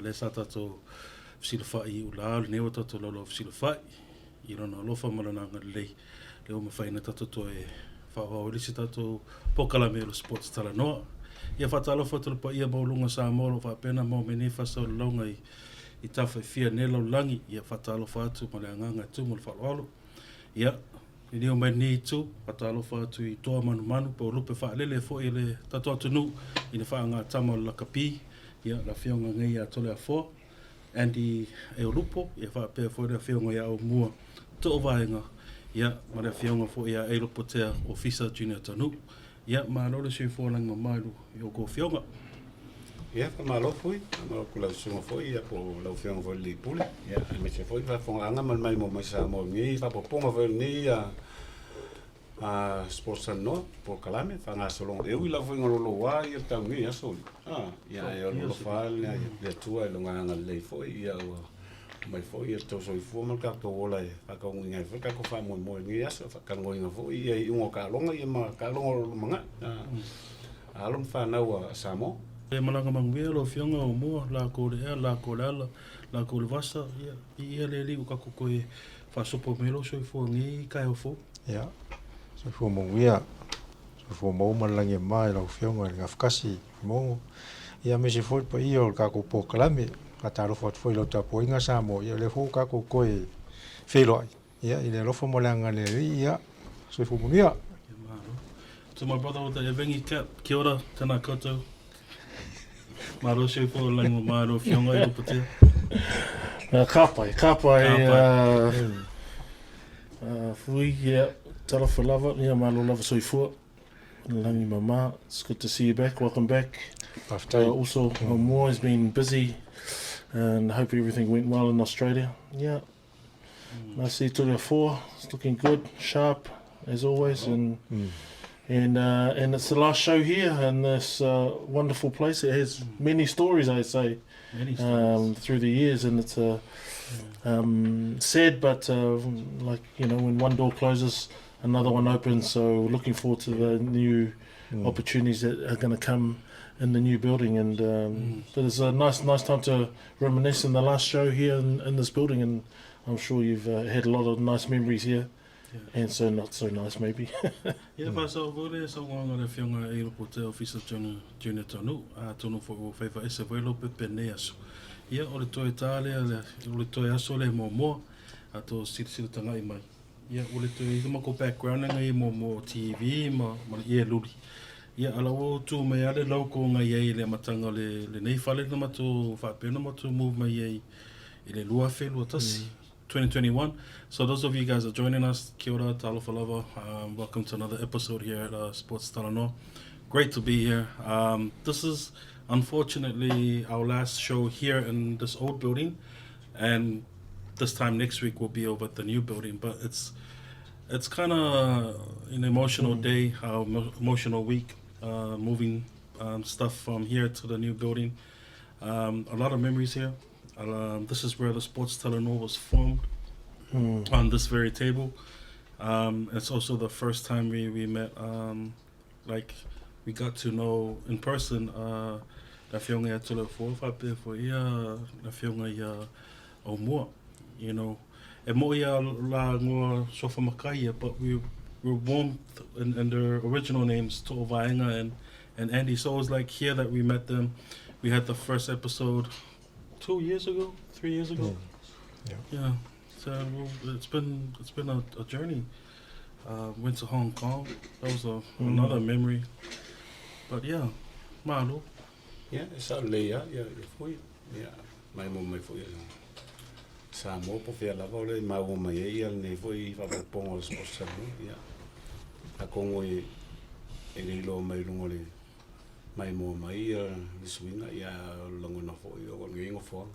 lea sa tatou fesilafai i ula o lenei ua tatou laulau fesilafai i lona alofa ma lona agalelei lea ua mafai ona tatou toe faaauau ai le isi tatou polokalame o le Sports Talanoa. Ia faatalofa atu i le paia maualuga o Samoa o lo o faapea ona maua mai nei faasalalauga i i tafa e fia i lenei lalolagi. Ia faatalofa atu ma le agaga e tumu le faaaloalo. Ia, liliu mai lenei itu, faatalofa atu i toa manumanu po o lupe faalele foi e le tatou atunuu i le faagatama o le lakapi, ia, le Afioga nei ia Toleafoa Andy Eolupo, ia faapea foi le Afioga ia Aumua Toovaega, ia, ma le Afioga foi ia Eilopotea Ofisa Junior Tanu. Ia, malo le soifua lagi mama i outou afioga. Ia, faamalo foi, faamalo atu i lau susuga foi, ia, po o lau afioga foi i le Alii Pule, ia, aemaise foi le faafofogaaga ma le maimoa mai Samoa i lenei faaopoopoga foi o lenei Sports Talanoa, polokalame, faagasologa. E ui lava foi ina loloa ia le tau i lenei aso, ia, ae o lo o alofa lava le Atua i Lona agalelei foi, ia, ua aumai foi le tou soifua ma le tatou ola e faataunuuina ai foi le tatou faamoemoe i lenei aso, e faatalanoaina foi ia iuga o taaloga ia ma taaloga o lo o lumanai a alo ma fanau a Samoa. E malaga manuia lau Afioga Aumua, la kou le ea, la kou le ala, la kou le vasa, ia, viia le Alii ua tatou toe faasopo mai lou soifua i lenei taeao fou. Ia, soifua manuia, soifua maua ma le lagi e mama i lau Afioga i le Gafatasi Mogo, ia aemaise foi le paia o le tatou polokalame. Faatalofa atu foi i lau tapuaiga Samoa, ia o lea foi ua tatou toe feiloai, ia i le alofa ma le agalelei o le Alii, ia soifua manuia. Ia malo. To my brother with the Evengi cap, kia ora, tēnā koutou. Malo soifua o le lagi mama i lau Afioga i Lopotea. Ka pai, ka pai. Ka pai. Fui, ia, talofa lava, ia malo lava soifua. Langi mama, it's good to see you back. Welcome back. Faafetai. Also, Moa has been busy and hope everything went well in Australia. Yeah. Nice to see Toleafoa. It's looking good, sharp as always, and and uh, and it's the last show here in this uh, wonderful place. It has many stories, I say, Many stories. through the years, and it's a um, sad, but like you know, when one door closes, another one opens. So looking forward to the new opportunities that are going to come in the new building. And but it's a nice, nice time to reminisce in the last show here in, in this building, and I'm sure you've had a lot of nice memories here. And so not so nice maybe. Ia faasao foi le saunoaga a le Afioga i loko te Ofisa Junior, Junior Tonu, atonu foi ua faiva ese foi lou pepe i lenei aso. Ia, o le toe tā lea, o le toe aso lea muamua, a to silasila tagai mai. Ia, ua le toe i ai se matou background lea na i ai muamua o TV ma, ma le ie luli. Ia, a la ua tu mai lava le logo na i ai i le amataga o le, lenei fale na matou faapea ona matou move mai ai i le 2021. 2021. So those of you guys are joining us, kia ora, talofa lava. Welcome to another episode here at Sports Talanoa. Great to be here. This is unfortunately our last show here in this old building, and this time next week we'll be over at the new building. But it's it's kind of an emotional day, emotional week, moving stuff from here to the new building. A lot of memories here. This is where the Sports Talanoa was formed on this very table. It's also the first time we, we met, like, we got to know in person le afioga ia Toleafoa faapea foi ia le afioga ia Aumua. You know, e mo'i a la ngoa suafa makai ia, but we were warm in, in their original names, To'ovaega and, and Andy. So it was like here that we met them. We had the first episode 2 years ago, 3 years ago. Yeah. Yeah. So well, it's been a journey. Went to Hong Kong. That was a, another memory. But yeah, malo. Ia, e sao lelei lava, ia, ia foi, ia, maimoa mai foi ia Samoa po o fea lava o le maua mai ai ia lenei foi faaopoopoga o le Sports Talanoa. Ia, atonu e, e le iloa mai i luga o le maimoa mai ia le suiga, ia, a o le lagona foi o lenei nofoaga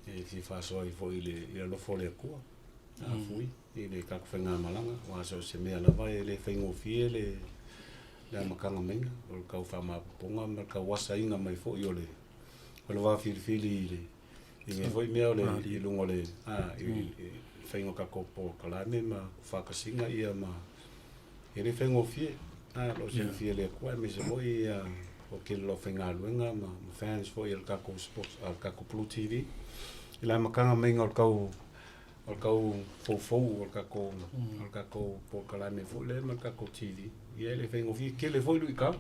e fia faasoa ai foi i le, i le alofa o le Atua, a fui i le tatou faigamalaga, aua so o se mea lava e le faigofie le le amataga maiga, o le tau faamaopoopoga ma le tau asaina mai foi o le o le va filifili i le i lenei foi mea o le i luga o le a i le faiga o tatou polokalame ma faatasiga ia ma e le faigofie. A o lo o silafia e le Atua aemaise foi ia O le tele o le aufaigaluega ma ma fans foi a le tatou sports a le tatou Blue TV i le amataga maiga o le tau o le tau foufou o le tatou o le tatou polokalame foi lea ma le tatou TV. Ia e le faigofie tele foi luitau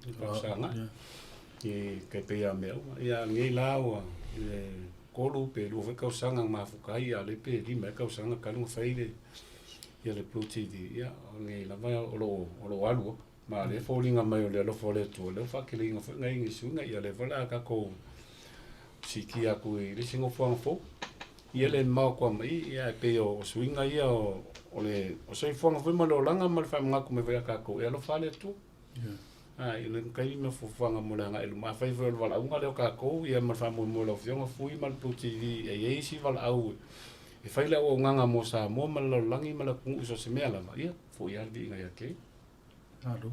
i faafesagai i tai pei a mea uma. Ia a o lenei la ua i le 3 pe 2 foi tausaga na mafuta ai, a o lea pe 5 ea tausaga talu ona fai le ia le Blue TV. Ia o lenei lava o lo o o lo o alu lava. Ma o lea e foliga mai o le alofa o le Atua, lea ua faateleina foi nai nisi suiga, ia lea foi o le a tatou siitia atu i le isi nofoaga fou. Ia le mamao atu lava ma i, ia ae pei o suiga ia o, o le o soifuaga foi ma le olaga ma le faamanatu mai foi ia tatou, e alofa lava le Atua. A, i le taimi ma fuafuaga mo le agai i luma, afai foi o le valaauga lea o tatou, ia ma le faamoemoe o lau Afioga Fui ma le Blue TV, e i ai isi valaau e fai le auaunaga mo Samoa ma le lalolagi ma le atunuu i so o se mea lava, ia, foi lava le viiga ia te ia. Malo.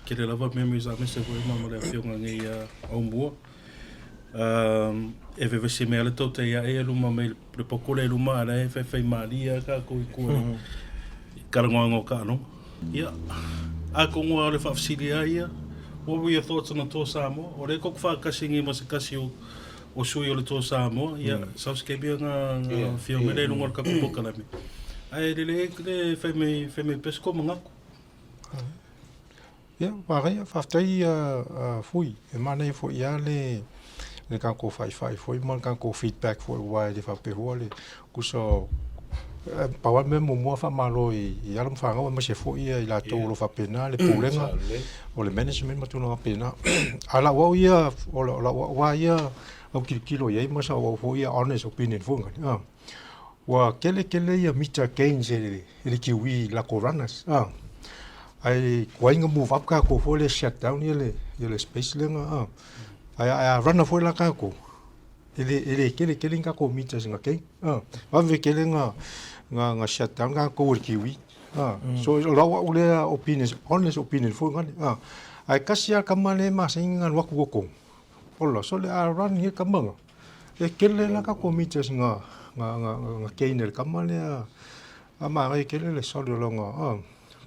Tele lava memories aemaise foi ma ma le afioga nei ia Aumua. Um, e vevesi mea le tou te ia e luma mai le pokole luma ala e whaiwhai malia ka ko i kua i karangoanga o kaanoga. Ia, a ko ngoa o le whaafisili a ia, what were your thoughts on the Tour Samoa? O le koko whaakasi ngi ma se kasi o o sui o le Tour Samoa, ia, mm. South Scabia ngā, ngā yeah. whio me le runga o le kaku pokalame. Ai, le le, le whai mei, whai mei pesko mangaku. Ia, manaia, faafetai a Fui, e manaia foi lava le le tatou faifai foi ma le tatou feedback foi aua e le faapea le tusa o pau lava le mea muamua faamalo i alo ma fanau aemaise foi i latou o lo o faapena le pulega o le management ma tulaga faapena. A o lau au ia, o lau au lava ia autilotilo i ai ma sau au foi ia honest opinion foi lea, Ua tele tele ia mita gains e le Kiwi i latou runners a. Ae tuai na move up tatou foi lea shut down ia le ia le space lea na a. Ae a runner foi la tatou, e le e le tele tele ni tatou meters na gain a. Vave tele na na shut down tatou e le Kiwi a. So o lau au lea opinion, honest opinion foi lea a. Ae tasi lava le tama lea e masani ona alu atu i totonu, ola sole a run ia le tama lena. E tele la tatou meters na na na na gain e le tama lea a manaia tele le solid o lona a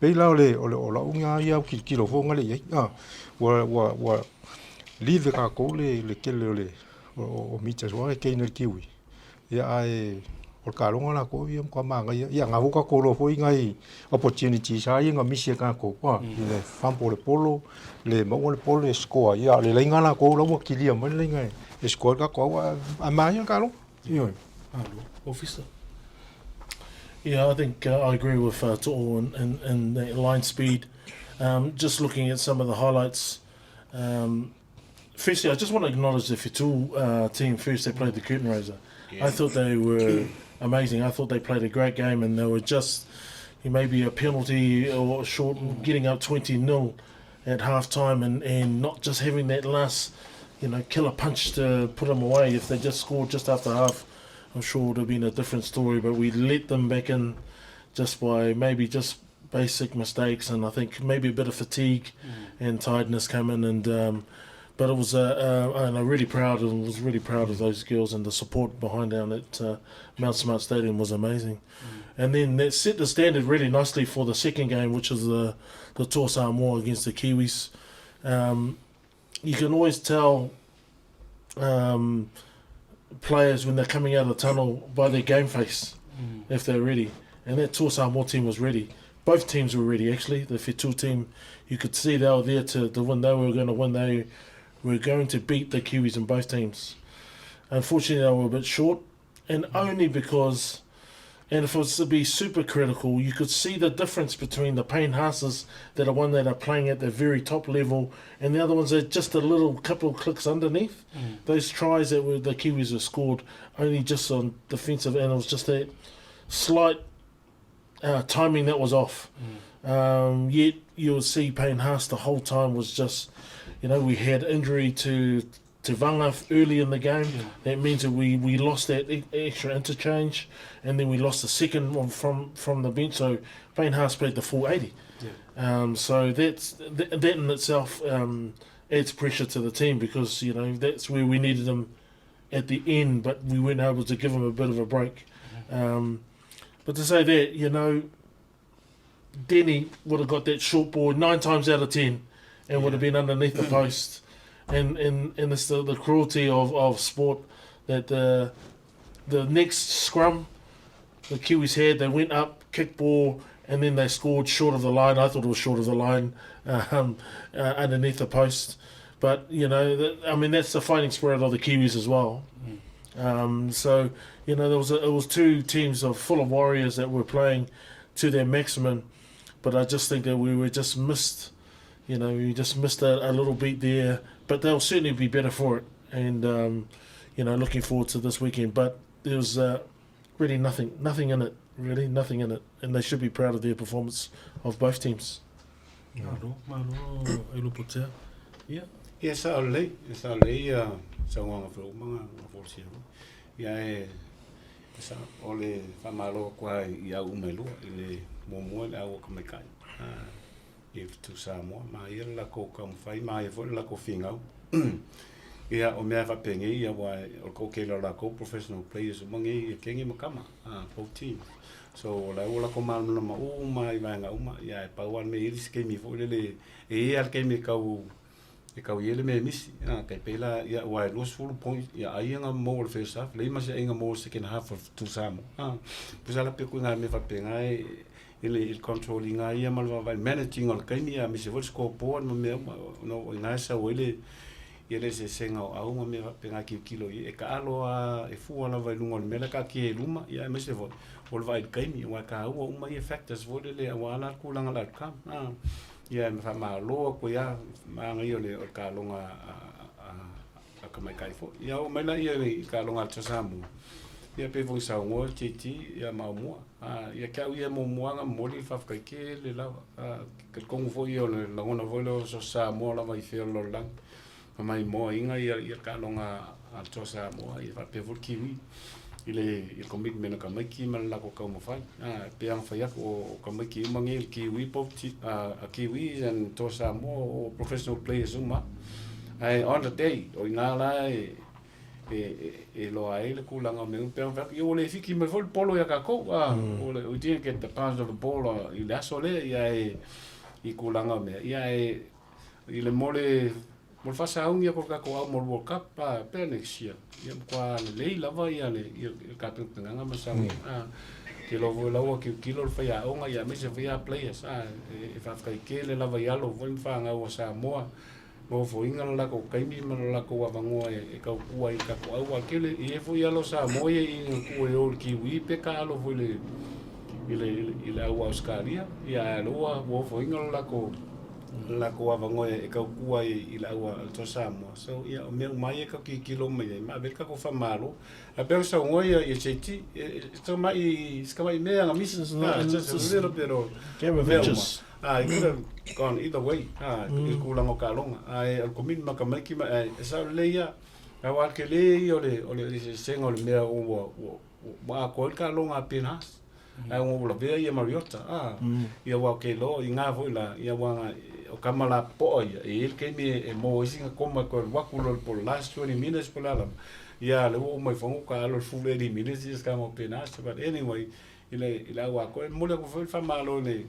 pei la o le o le o lau na ia tilotilo foi na le i ai a ua ua ua leave e tatou le le tele o le o meters ua e gain e le Kiwi ia ae o le taaloga latou ia matua manaia ia na foi ua tatou iloa foi nai opportunities lava ia na misi e tatou a i le fumble o le polo le maua le polo e score ai, a o le laina latou la ua kilia mai le laina e score ai le tatou au, ae manaia le taaloga. Ioe. Malo. Ofisa. Yeah, I think I agree with To'o and, and, and that line speed. Just looking at some of the highlights, firstly, I just want to acknowledge the Fetu team first. They played the curtain raiser. I thought they were amazing. I thought they played a great game and they were just maybe a penalty or short, getting up 20 nil at half time and, and not just having that last, you know, killer punch to put them away. If they just scored just after half, I'm sure it would have been a different story. But we let them back in just by maybe just basic mistakes and I think maybe a bit of fatigue and tiredness came in and um, but it was uh, uh, and I'm really proud and was really proud of those girls and the support behind down at uh, Mount Smart Stadium was amazing. And then that set the standard really nicely for the second game, which is the the Tour Samoa against the Kiwis. Um, you can always tell um, players when they're coming out of the tunnel by their game face if they're ready. And that Tour Samoa team was ready. Both teams were ready, actually. The Fetu team, you could see they were there to, to win. They were going to win. They were going to beat the Kiwis in both teams. Unfortunately, they were a bit short, and only because, and if it was to be super critical, you could see the difference between the Payne Haas's that are one that are playing at the very top level and the other ones that are just a little couple of clicks underneath. Those tries that were the Kiwis were scored only just on defensive, and it was just that slight timing that was off. Yet you'll see Payne Haas the whole time was just, you know, we had injury to to Vanga early in the game. That means that we, we lost that extra interchange, and then we lost the second one from, from the bench. So Payne Haas played the full 80. So that's that in itself adds pressure to the team because, you know, that's where we needed them at the end, but we weren't able to give them a bit of a break. But to say that, you know, Denny would have got that short ball 9 times out of 10. and would have been underneath the post. And and and it's the, the cruelty of, of sport that the the next scrum the Kiwis had, they went up, kicked ball, and then they scored short of the line. I thought it was short of the line, underneath the post. But you know, I mean, that's the fighting spirit of the Kiwis as well. So you know, there was it was two teams of full of warriors that were playing to their maximum, but I just think that we were just missed. You know, we just missed a little beat there, but they'll certainly be better for it. And you know, looking forward to this weekend. But there was really nothing in it. Really nothing in it, and they should be proud of their performance of both teams. Malo, malo, Ailupotea. Ia. Ia, sao lelei, e sao lelei ia saunoaga foi uma na folasia foi. Ia e e sao, o le faamalo atu lava i au uma e lua, i le muamua i le au a ka maita'i i Fatu Samoa, maia le lakou taumafai, maia foi le lakou figau. Ia o mea e faapenei ia aua o le toatele o lakou professional players uma nei ia kene ma kama, both teams. So o la e ua latou malamalama uma i vaega uma, ia ae pau lava le mea e i ai le isi taimi foi lele, e i ai lava le taimi e tau e tau i ai le mea e misi, tai pei la, ia aua e 20 points, ia ai ia na maua i le first half, leai ma se aiga maua i le second half o le Fatu Samoa. Pei la pe ituaiga mea faapena e i le, i le control ina ia ma le vaavaai, managing o le taimi aemaise foi le scoreboard ma mea uma, ona o i ina e sau ai le, ia le eseesega o au ma mea faapena e tilotilo i ai. E taalo lava, e fua lava i luga o le mea la e taatia i luma, ia aemaise foi o le vaai i le taimi, aua e taua uma ia factors foi lele aua la le tulaga o le outcome. Ia e faamalo atu ai lava, manaia o le taaloga a tamaitai foi. Ia oo mai laia i le taaloga a le Samoa, ia pei foi ona saunoa JT ia ma Aumua. Ia te au ia e muamua lava ona momoli le faafetai tele lava. Talitonu foi ia o le lagona foi lea o so o se Samoa lava i fea o le lalolagi, ma maimoaina ia le taaloga a le Toa Samoa ia faapea foi le Kiwi i le commitment a tamaiti ma le latou taumafai. E pei ona fai atu o tamaiti uma nei le Kiwi both a Kiwis and Toa Samoa o professional players uma. Ae on the day o ina la e iloa ai le tulaga o mea uma. Pei ona fai atu, ia ua le fiki mai foi le polo ia tatou, we didn't get the bounce of the ball i le aso lea, ia e i tulaga o mea, ia e i le mo le mo le faasauni atu o le tatou au mo le World Cup, pe next year, ia matua lelei lava ia le ia le tapenapenaga ma le sauniga. Ou te iloa foi o la ua tilotilo le faiaoga ia aemaise foi a players, e faafetai tele lava i alo foi ma fanau a Samoa Nofoina le latou taimi ma le latou avanoa e tautua ai i le tatou au. A tele, e i ai foi alo Samoa ia i ina tua e o i le Kiwi pe ka alo foi i le i le au Ausekalia. Ia ae o lea ua ofoina le latou le latou avanoa e tautua ai i le au a le Toa Samoa. So ia o mea uma ia e tatou tilotilo uma i ai ma ave ai le tatou faamalo. Ae pei ona saunoa ia JT, si tamai mea na misi, just a little bit of mea uma. It could have gone either way, i le tulaga o taaloga. Ae o le commitment a tamaiti, e sao lelei lava, aua o le tele ia o le eseesega o le mea ua atoa ai le taaloga a Ben Haas. Ae ona ua lavea ia Mariota, ia aua ou te iloa i na foi la, ia aua o tama lapopoa ia, e i ai le taimi e maua ai sina koma e toe alu atu loa po o le last 20 minutes po o le a lava, ia lea ua uma ifo ua taalo i le full 80 minutes ia si tama o Ben Haas. But anyway, i le au atoa, e momoli atu foi le faamalo i le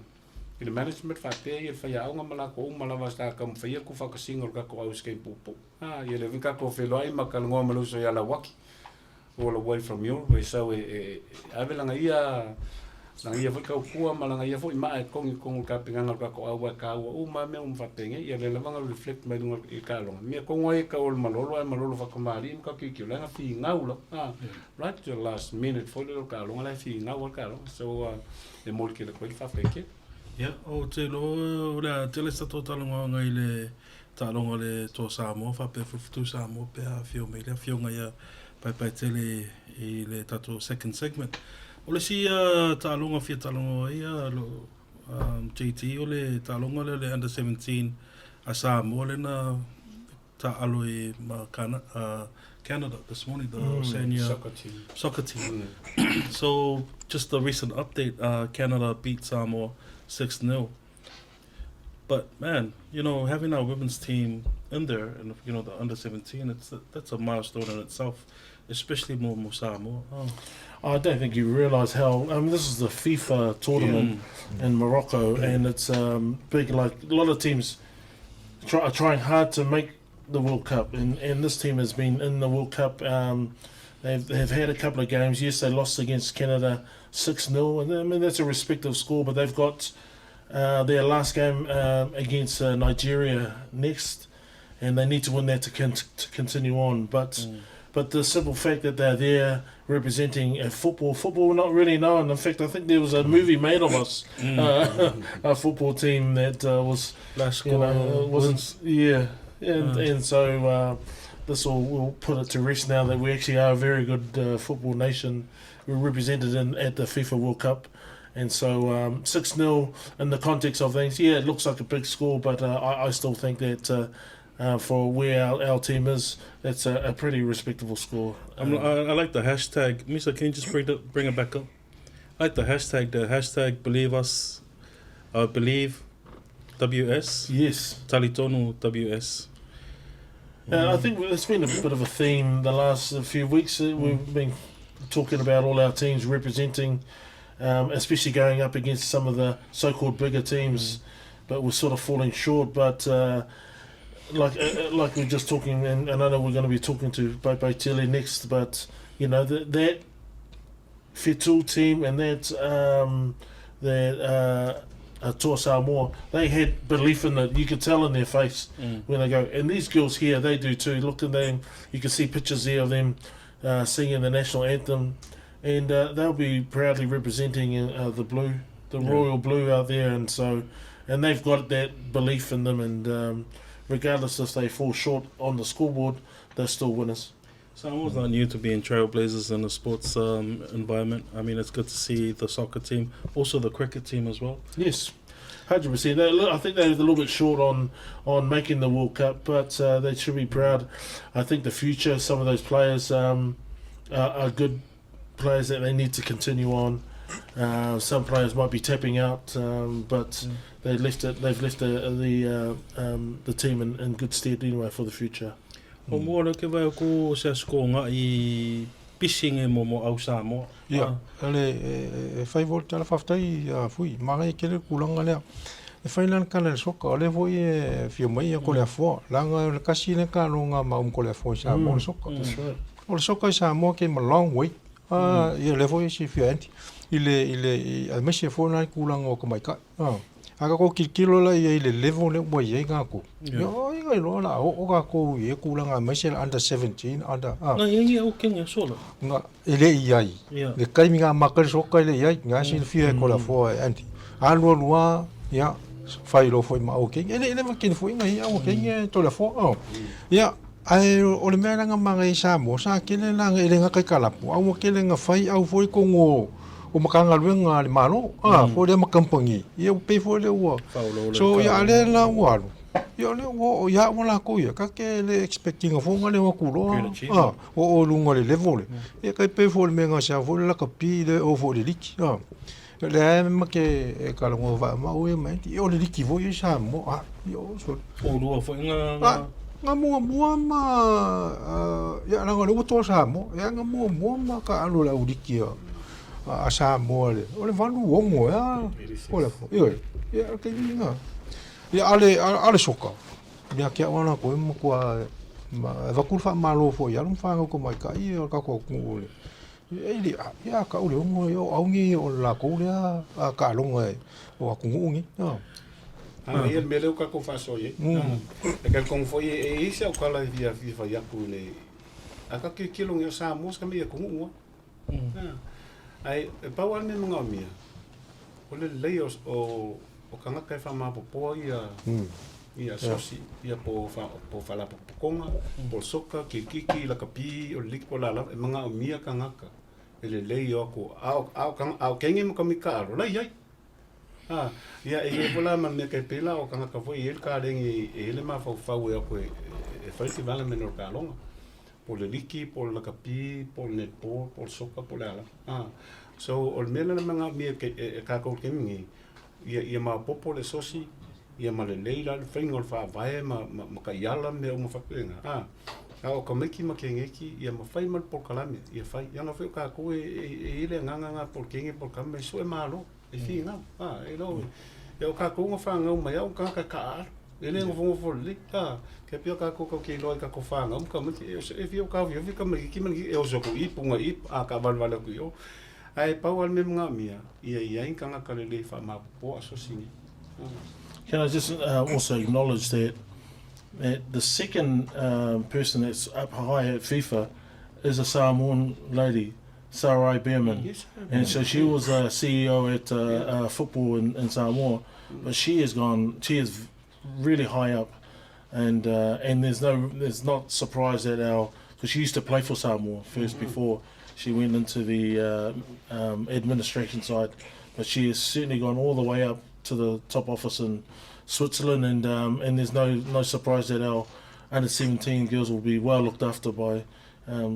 i le management faapea ia le faiaoga ma latou uma lava sa taumafaia le tuufaatasiga o le tatou au skate puupuu. Ia lea foi na tatou feiloai ma talanoa ma le uso ia Lauaki all the way from Europe e sau e ave lana ia lana ia foi tautua ma lana ia foi maa e togi i totonu o le tapenaga o le tatou au ae taua uma lava mea uma faapenei. Ia lea lava na reflect mai luga i le taaloga. Mea tonu ai e tau o le malolo ae malolo faatamalii ma tatou o la e na finau lava. Right to the last minute foi lele o le taaloga la e finau lava le taaloga. So e momoli tele atu ai le faafetai tele. Ia, ou te iloa o le a tele se tatou talanoaga i le taaloga o le Toa Samoa faapea foi le Fetu Samoa pe a afio mai le afioga ia Paepaetele i le tatou second segment. O le isi taaloga fia talanoa ai JT o le taaloga lea o le Under 17 a Samoa lea na taaalo i ma Canada this morning, the Oceania soccer team. Soccer team. So, just a recent update, Canada beat Samoa 6-0. But man, you know, having our women's team in there and you know the under 17, that's a milestone in itself, especially more mo Samoa. Oh. I don't think you realise how. I mean, this is the FIFA tournament in Morocco, and it's big. Like a lot of teams. try, are trying hard to make the World Cup, and, and this team has been in the World Cup. Um, they've, they've had a couple of games. Yes, they lost against Canada 6 0, and I mean, that's a respective score, but they've got uh, their last game against uh, Nigeria next, and they need to win that to, con- to continue on. But mm. but the simple fact that they're there representing a football, football not really known. In fact, I think there was a movie made of us, mm. uh, a football team that uh, was, Last you know, wasn't yeah, and mm. and so uh, this will will put it to rest now that we actually are a very good uh, football nation. We're represented in at the FIFA World Cup. And so um, 6 0 in the context of things, yeah, it looks like a big score, but uh, I, I still think that uh, uh, for where our, our team is, that's a, a pretty respectable score. Um, I, I like the hashtag. Misa, can you just bring, the, bring it back up? I like the hashtag, the hashtag believe us, uh, believe WS. Yes. Talitonu WS. Uh, I think it's been a bit of a theme the last few weeks. Uh, we've been talking about all our teams representing, um, especially going up against some of the so-called bigger teams, mm. but we're sort of falling short. But uh, like uh, uh like we are just talking, and, and I know we're going to be talking to Bye Tele next, but you know the, that Fetu team and that um, that uh, uh, Toa Samoa, they had belief in it. You could tell in their face mm. when they go. And these girls here, they do too. Look at them. You can see pictures there of them uh, singing the national anthem, and uh, they'll be proudly representing uh, the blue, the yeah. royal blue out there. And so, and they've got that belief in them. And um, regardless if they fall short on the scoreboard, they're still winners. Samoa's not new to being trailblazers in the sports um, environment. I mean, it's good to see the soccer team, also the cricket team as well. Yes, 100%. I think they're a little bit short on, on making the World Cup, but uh, they should be proud. I think the future, some of those players um, are, are good players that they need to continue on. Uh, some players might be tapping out, um, but mm. they left it. They've left the the, uh, um, the team in, in good stead anyway for the future. O mua le ke vai ko se asko nga i pisi nge mo mo au Samoa. Ia, le e, e fai vol tala whaftai a fui, manga e kele kulanga lea. E fai lan kana le soka, o le foi e fio mai ko le afoa. Langa le kasi le ka longa ma um ko le afoa i Samoa le soka. That's right. O le soka i Samoa came a long way. Ah, ia le foi si fia anti. I le, i le, i, a mese foi nai kulanga o ka maikai. Ah. A ka ko kilkilo la ia i le level le ua i ai kākou. Yeah. Ia, o inga iloa la o o kākou i e kūlanga aemaise le under 17, under, ah. Nga ia ia o kenga sola. Nga, e le i ai. Yeah. Le kaimi ngā makari soka i le i ai, ngā silafia e kola foa e anti. Alu alu a, ia, whai lo foi ma o kenga. E le i le makini foi nga ia o kenga e tola foa. Oh. Ia, ae o le mea langa manga i Samoa, sa kele langa e le ngaka i kalapu, au kele nga whai au foi kongo o makanga le malo, ah, mm. foi le makampangi. Ia u pe foi le ua. So ia ale la ua alu. Ia le ua o ia ua la ko ia ka ke le expecting fo nga le wa kuloa. Ah, o o lunga le level le. Ia kai pe foi le menga sa foi la ka pi le o foi le liki. Ah. Le ae ma ke e ka longo va ma o e mai ti o le liki foi i Samoa. Ah, ia o so. O lua foi nga Ah, nga mua mua ma uh, ia langa le ua toa Samoa. Ia nga mua mua ma ka alu la uliki a a Samoa le. O le valu ongo ia. O le ia. Ia ke nga. Ia ale ale soka. Mea kia wana ko ma kua ma vakul fa malo fo ia lu fa ko mai ka ia ka ko ku le. E le ia ka ule ongo o aungi o la ko le a ka longa o akungu ngi. Ah. Ah, ia le mea lea ua kākou faasoa i ai. E talitonu foi e i ai se aukala e fia fia fai atu i le a ka kilokilo nei o Samoa se ka mea i atunuu a. Ae e pau lava le mea manaomia, o le lelei o o tagata e faamapopoa ia ia asosi, ia po o faalapotopotoga, po o le soka, kirikiti, lakapi, o le liki po o le a lava, e manaomia tagata e lelei o atu a o a o kenge ma ka mikaalo, la e i ai. A, ia, e i ai foi la ma le mea tai pei la o tagata foi e i ai le kalegi e i ai le mafaufau e o atu e, e fai le development o le kaloga, po o le liki, po o le lakapi, po o le netball, po o le soka, po o le a lava. A, so o le mea lena e manaomia e, e, e kākou i le taimi nei, ia, ia maopoopo le asosi, ia ma lelei la le faiga o le faavae ma, ma, ma taiala ma mea uma faapena. A, a o tamaiti ma keneki, ia mafai ma le polokalame, ia fai. Ia ona foi o kākou e, e, e i ai le agaga na polokenge polokalame, e sue malo. E finau, a, e lo, ia o kākou na whanau mai au, tagata e kaʻaalo. E le nofonofo lelei, a, ke pia kākou kau ke iloa i kākou whānau ma tamaiti, e, e fia o kāwhiawhi tamaiti ma e oso aku i, punga i, a kaʻawalewale aku i ʻō. Ae pau a le mea manaʻomia, ia i ai kanaka lelei faamaopopo asosi nei. Can I just also acknowledge that that the second person that's up high at FIFA is a Samoan lady, Sarai Bareman. Yes. And so she was a CEO at football in, in Samoa, but she has gone, she is really high up. And and there's no, there's not surprise that our, because she used to play for Samoa 1st before she went into the administration side, but she has certainly gone all the way up to the top office in Switzerland, and and there's no no surprise that our under 17 girls will be well looked after by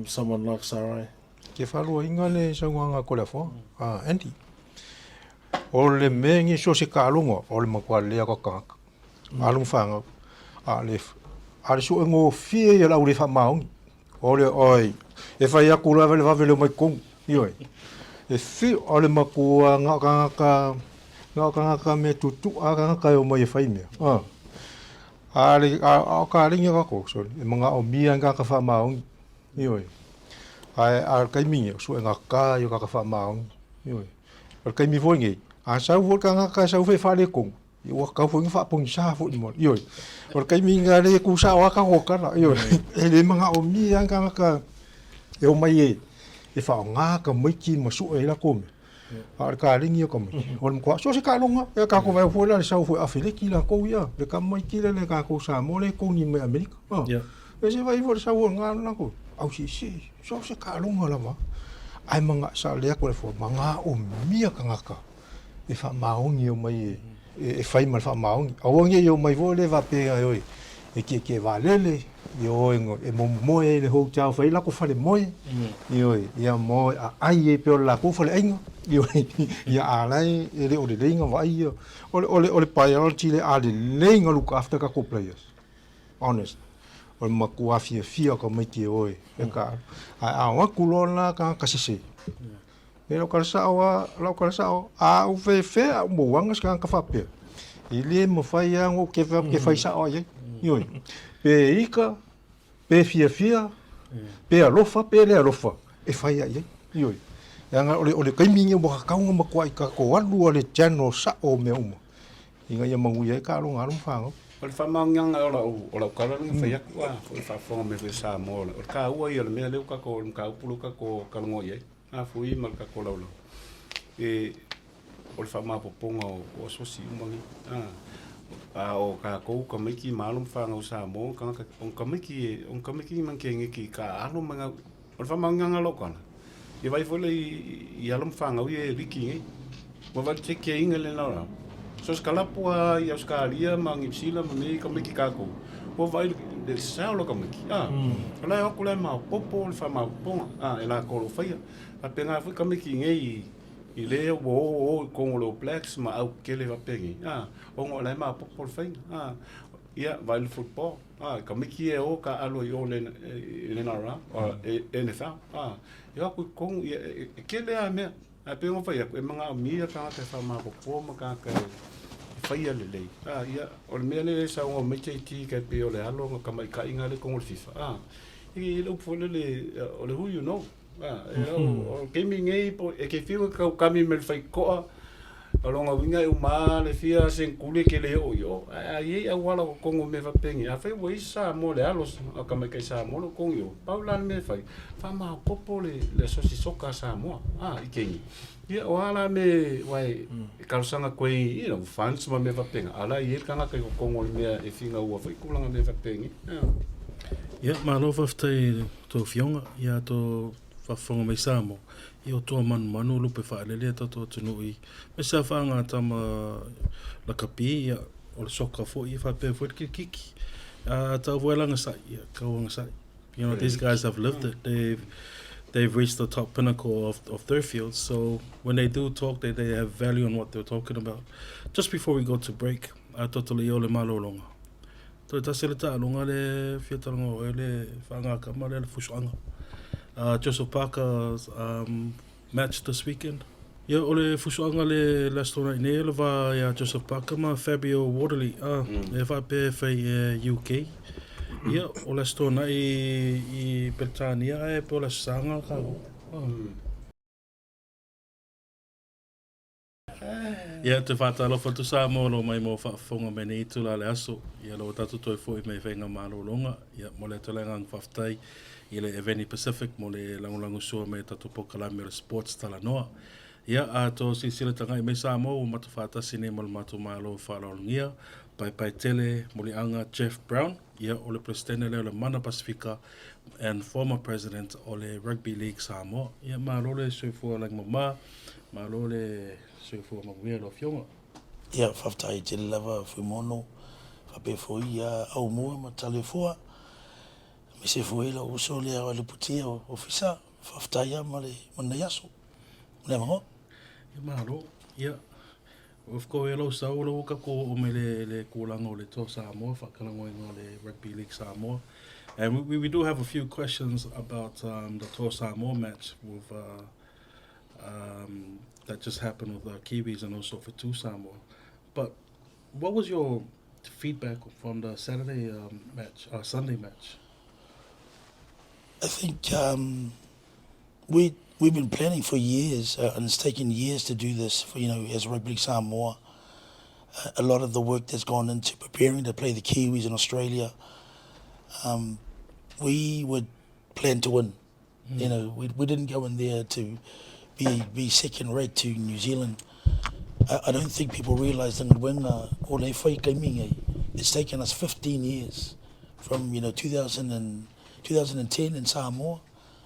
someone like Sarai. Ke faaluaina le saunoaga a Toleafoa, a Andy. O le mea nei so o se taaloga, o le matua lelei lava o tagata, alo ma fanau. A o le, a o le suegofie ia o le au le faamaoni. O le, oi, e fai atu lava le vave le omai totonu, ioe. E fiu, o le matua na o tagata, na o tagata mea tuutuua tagata e omai e fai mea. A, a le, a o kaleni a tatou, sole, e manaomia ni tagata faamaoni. Ioe. Ae a o le taimi lenei, o suega ta ia o tagata faamaoni. Ioe. O le taimi foi lenei, a sau foi le tagata e sau foi e faaletonu, ia ua tatau foi ona faapogisa foi ma, ioe. O le taimi lena lea e tu sao lava tatou tala, ioe. E le manaomia lava ni tagata e omai e e faaaoga tamaiti ma sue ai latou mea. A o le kaleni o tamaiti, o le matua, so o se taaloga, ia tatou vaai foi la i le sau foi o Afeleki latou ia, le tamaiti lea le tatou Samoa lea e togi mai Amerika. E se vaai foi le sau o lena latou, ausiisii, so o se taaloga lava. Ae mana, sa le atu le fua, manaomia tagata e faamaoni e omai e, e fai ma le faamaoni. Aua ne i omai foi le faapea e oi, e tietie vaalele, ia o e momoe ai i le hotel fai ai latou falemoe, ioe, ia moe aai ai pei o le latou faleaiga, ioe, ia a la e e le o lelei ona vaai ia. O le, o le, o le priority lea, a lelei ona look after tatou players, honest, o le matua fiafia o tamaiti e o e taaalo. Ae a o atu loa la tagata sese, E lau tala sao lava, lau tala sao, a ou fefe a ou mauaga se tagata faapea, e le mafai lava ona ou kefe atu ke fai sao lava i ai. Ioe. Pe ika, pe fiafia, pe alofa, pe le alofa, e fai lava i ai. Ioe. Leaga o le, o le taimi lenei ua tatau ona matuai tatou alu lava i le channel sao o mea uma, ina ia manuia ai taaloga a alo ma fanau. O le faamaoniaga o lau, o lau tala lea na fai atu, a foi faafofoga mai foi Samoa, o le taua ia o le mea lea ua tatou, o le mataupu lea ua tatou talanoa i ai. Afui ma le tatou laulau e o le faamaopoopoga o asosi uma nei. A o tatou tamaiti ma alo ma fanau Samoa tagata o tamaiti o tamaiti ma keneki ka alo ma o le faamaoniaga o lou tala ia vaai foi lea i alo ma fanau ia e liki nei. Ua vaai le keina lena o so se kalapu a i Australia ma Niu Sila ma mea i tamaiti tatou ua vaai le sao o tamaiti a o la e o atu la e maopoopo le faamaopoopoga a e latou o lo o faia. Faapena foi tamaiti nei i lea ua o o i totonu o le All Blacks ma au tetele faapenei a ona o la e maopoopo le faiga a. Ia vaai le football a tamaiti ia e o taaalo i o i le NRL NFL a e o atu i totonu ia e tele lava mea. Ae pei ona fai atu, e manaomia tagata e faamaopoopo ma tagata e faia lelei. A, ia, o le mea lea e saunoa mai JT tai pei o le alo na tamaitaʻi lea i totonu o le FIFA, a, i le upu foi lele, o le who you know. A, e o, o le taimi nei, e te fiu e taukami me le faitotoa, o lona uiga e uma lava le fia seneturi e te le oo i o, ae a i ai auala o totonu o mea faapenei, afai ua i ai se Samoa le alo a tamaitai Samoa o lo o totonu i o, Pau la le mea e fai, faamaopoopo le asosi soka a Samoa, a, i keni. Ia, o a la mea, aua e talosaga atu ai, you know, funds ma mea faapena, a o la e i ai le tagata i totonu o le mea e fingaua foi tulaga mea faapenei. Ia, malo faafetai i a outou afioga, ia outou faafofoga mai Samoa, ia o toa manumanu lupe faalele a tatou atunuu i me se afaga tama lakapi, ia o le soka foi, ia faapea foi le kirikiki. A tau foi a lagasai, ia kau agasai. You know, these guys have lived it. They've they've reached the top pinnacle of, of their field. So when they do talk, they, they have value in what they're talking about. Just before we go to break, a toto le iole malolonga. Toe tasi le taaloga le fia talanoa o le whaangakama le le fusoaga. Joseph Parker's match this weekend. Ia, o le fusoaga le le Aso Toonai nei o le va ia Joseph Parker ma Fabio Wardley, a, e faapea e fai e UK. Ia, o le Aso Toonai i Peretania ae pe o le Aso Sa nga kākou. Ia, toe faatalofa atu Samoa o lo mai mo faafofoga mai nei itula le aso. Ia, lo tatou toe foi mai faiga malologa. Ia, mo le atu le agaga faafetai i le Eveni Pacific mo le lagolagosua mai tatou polokalame o le Sports Talanoa. Ia, a to silasila tagai mai Samoa ua matou faatasi nei ma le matou Malo faaaloalogia, Paepaetele Muliaga Jeff Brown, ia o le Peresetene lea o le Mana Pasifika and former President o le Rugby League Samoa. Ia, malo le soifua lagimama, malo le soifua manuia i lau Afioga. Ia, faafetai tele lava Fuimono, faapea foi ia Aumua ma Taliofua, aemaise foi lou uso lea o Leputia o Ofisa. Faafetai lava ma le ma lenei aso, ma le avanoa. Ia malo. Ia, of course, lau sau lau ka ko o me le le kūlanga o le Toa Samoa, whakalagoinga o le Rugby League Samoa. And we do have a few questions about the Toa Samoa match with that just happened with the Kiwis and also for Two Samoa. But what was your feedback from the Saturday match, Sunday match? I think we we've been planning for years, and it's taken years to do this. For, you know, as Rugby League Samoa, a lot of the work that's gone into preparing to play the Kiwis in Australia, we would plan to win. You know, we didn't go in there to be second rate to New Zealand. I don't think people realise that when o le whai kaiming it's taken us 15 years from, you know, 2000 and, 2010 in Samoa,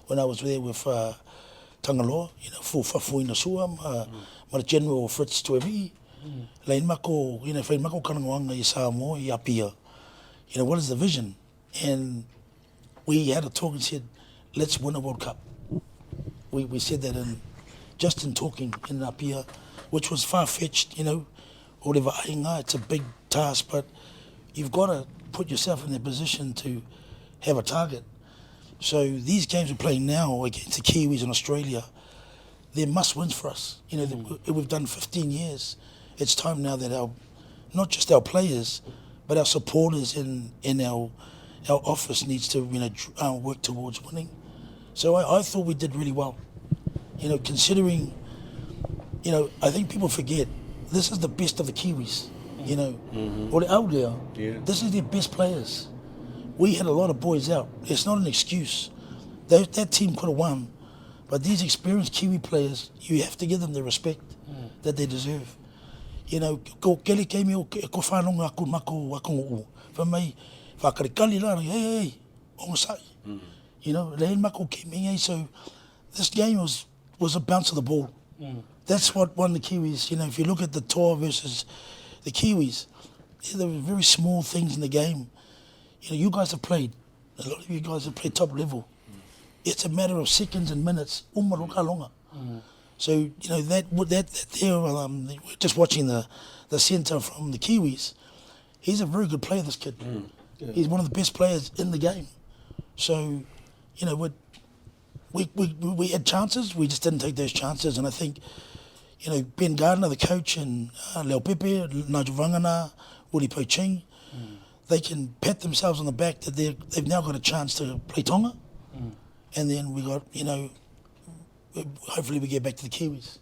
when I was there with Tangaloa, you know, for Fafuina Sua, ma, ma General Fritz Tuevi'i, lein mako, you know, whai mako karangoanga i Samoa, i Apia. You know, what is the vision? And we had a talk and said, let's win a World Cup. We said that in just in talking in Apia, which was far-fetched, you know, whatever, it's a big task, but you've got to put yourself in the position to have a target. So these games we're playing now against the Kiwis in Australia, they're must-wins for us. You know, we've done 15 years. It's time now that our, not just our players, but our supporters in our office needs to, you know, work towards winning. So I thought we did really well. You know, considering, you know, I think people forget, this is the best of the Kiwis, you know. Or the Aotea, this is their best players. We had a lot of boys out. It's not an excuse. That team could have won, but these experienced Kiwi players, you have to give them the respect that they deserve. You know, ko kele keimi o ko whanonga aku mako aku nguu. Fa mai, whakarikali la, hey, hey, onga sai. You know, le mako keimi so this game was a bounce of the ball. That's what won the Kiwis. You know, if you look at the Toa versus the Kiwis, yeah, there were very small things in the game. You know, you guys have played. A lot of you guys have played top level. It's a matter of seconds and minutes. Umaruka longa. So, you know, that there, we're just watching the centre from the Kiwis. He's a very good player, this kid. He's one of the best players in the game. So, you know, we had chances. We just didn't take those chances. And I think, you know, Ben Gardner, the coach, and Leo Pepe, Nigel Vagana, Woody Poching, they can pat themselves on the back that they've now got a chance to play Tonga. And then we got, you know, hopefully we get back to the Kiwis.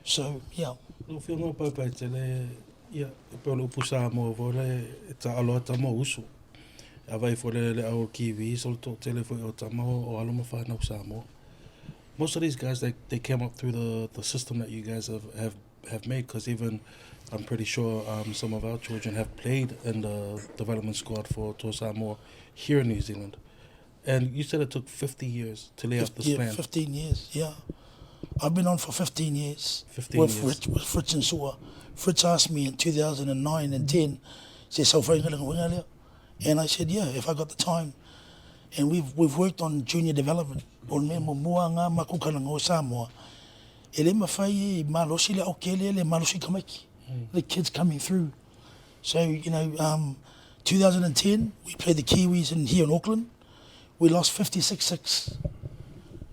So, yeah. Lau Afioga Paepaetele, ia, e pe o le upu Samoa foi le e taalo a tama o uso. A vai foi le le au o Kiwis o le toatele foi o tama o alo ma whanau Samoa. Most of these guys, they came up through the system that you guys have made, because even I'm pretty sure some of our children have played in the development squad for Toa Samoa here in New Zealand. And you said it took 50 years to lay out this Yeah, plan. 15 years, yeah. I've been on for 15 years. 15 with years. Fritz, with Fritz and Sua. Fritz asked me in 2009 and 10, said, "So And I said, yeah, if I got the time. And we've worked on junior development. O le mea mua ngā makukana ngō Samoa. E le mawhai e malosi le au kele le malosi kamaiki. The kids coming through. So, you know, 2010, we played the Kiwis in here in Auckland. We lost 56-6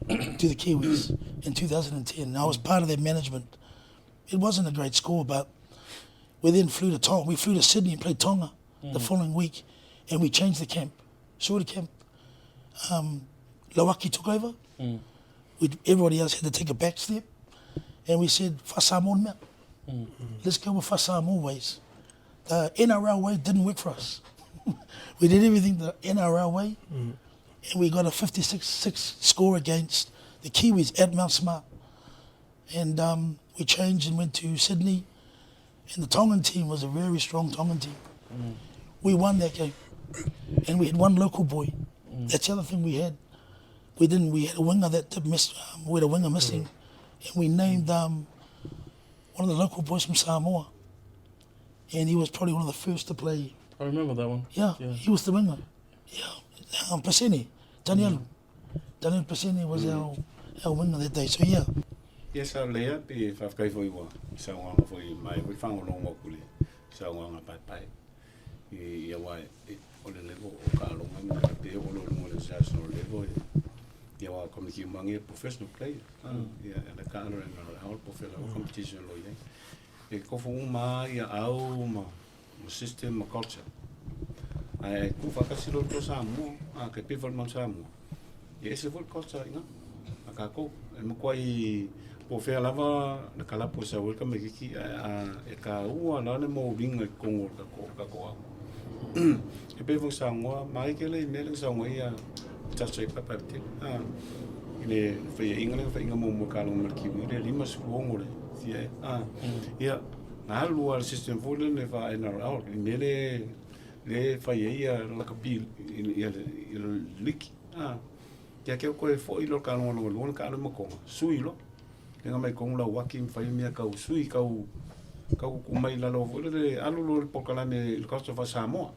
to the Kiwis in 2010. And I was part of their management. It wasn't a great score, but we then flew to Tonga. We flew to Sydney and played Tonga mm. the following week, and we changed the camp, sort of camp. Um, Lawaki took over. Mm. We, everybody else had to take a back step, and we said, Fasamoa mea. Mm. Let's go with Fasamoa ways. The NRL way didn't work for us. we did everything the NRL way, mm. and we got a 56-6 score against the Kiwis at Mount Smart. And um, we changed and went to Sydney, and the Tongan team was a very strong Tongan team. Mm. We won that game, and we had one local boy. Mm. That's the other thing we had. We didn't. We had a winger that missed. Um, we had a winger missing, mm. and we named um, one of the local boys from Samoa. And he was probably one of the first to play. I remember that one. Yeah, yeah. he was the winger. Yeah, um, Pasini, Daniel. Mm. Daniel Pasini was mm. our, our winger that day. So yeah. Ia sa lea pe faafetai foi ua saunoaga foi mai foi fagologo atu le saunoaga paepae i aua o le level o taaloga ma le pei o lo luga o le international level ia aua komiti uma agi e professional player ia le taalo le NRL po o fea lava competition o lo o i ai. E kofo uma lava ia au ma system ma culture. Ae tuufaatasi loa le toa Samoa, a ke pei foi le mau Samoa, e ese foi le culture i ina a tatou. E matuai po o fea lava le kalapu e sau ai le tamaititi ae a e taua la le mouliga i totonu o le tatou au. E pei foi saunoa mai tele i mea lea na saunoa ai ia Judge ai Paepae tele a i le faiaina lea na faiaina muamua e Kaloga ma le Kiwi le 56 le fia ea a ia na alu lava le system foi lele faa-NRL i mea lea lea e fai ai ia lakapi ia le liki a ia ke koe foi loa le kaloga lona lua na taalo ai ma Toga sui loa Lenga mai tonu lau aki ma fai mea kau sui kau kau kuku mai lalo foi lele alu loa le polokalame i le culture faa-Samoa.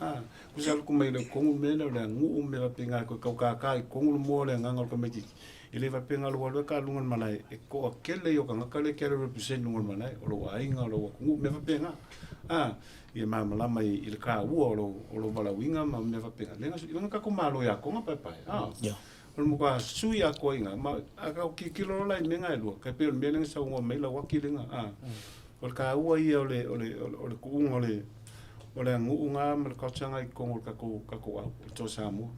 A, kusa alu ku mai le tonu mea lea o le aganuu ma mea faapena e toe tau kākā i tonu le moa o le agaga o le tamaititi. E le faapea na alu alu ai ka luga o le malae e toatele ia o tagata lea e te alu e represent i luga o le malae, o lou aiga, o lou atunuu, mea faapena. A, ia malamalama i le taua o lou o lou valaauina ma mea faapena. Lea na tatou malo ia Toga paepae, a. Yeah. O le matua sui atoa i ina, ma a tau tilotilo loa la i mea na e lua, tai pei o le mea lea na saunoa mai Lauaki lena, a, o le taua ia o le, o le, o le tuuga o le, o le aganuu na ma le culture na i totonu o le tatou, tatou au, o le Toa Samoa.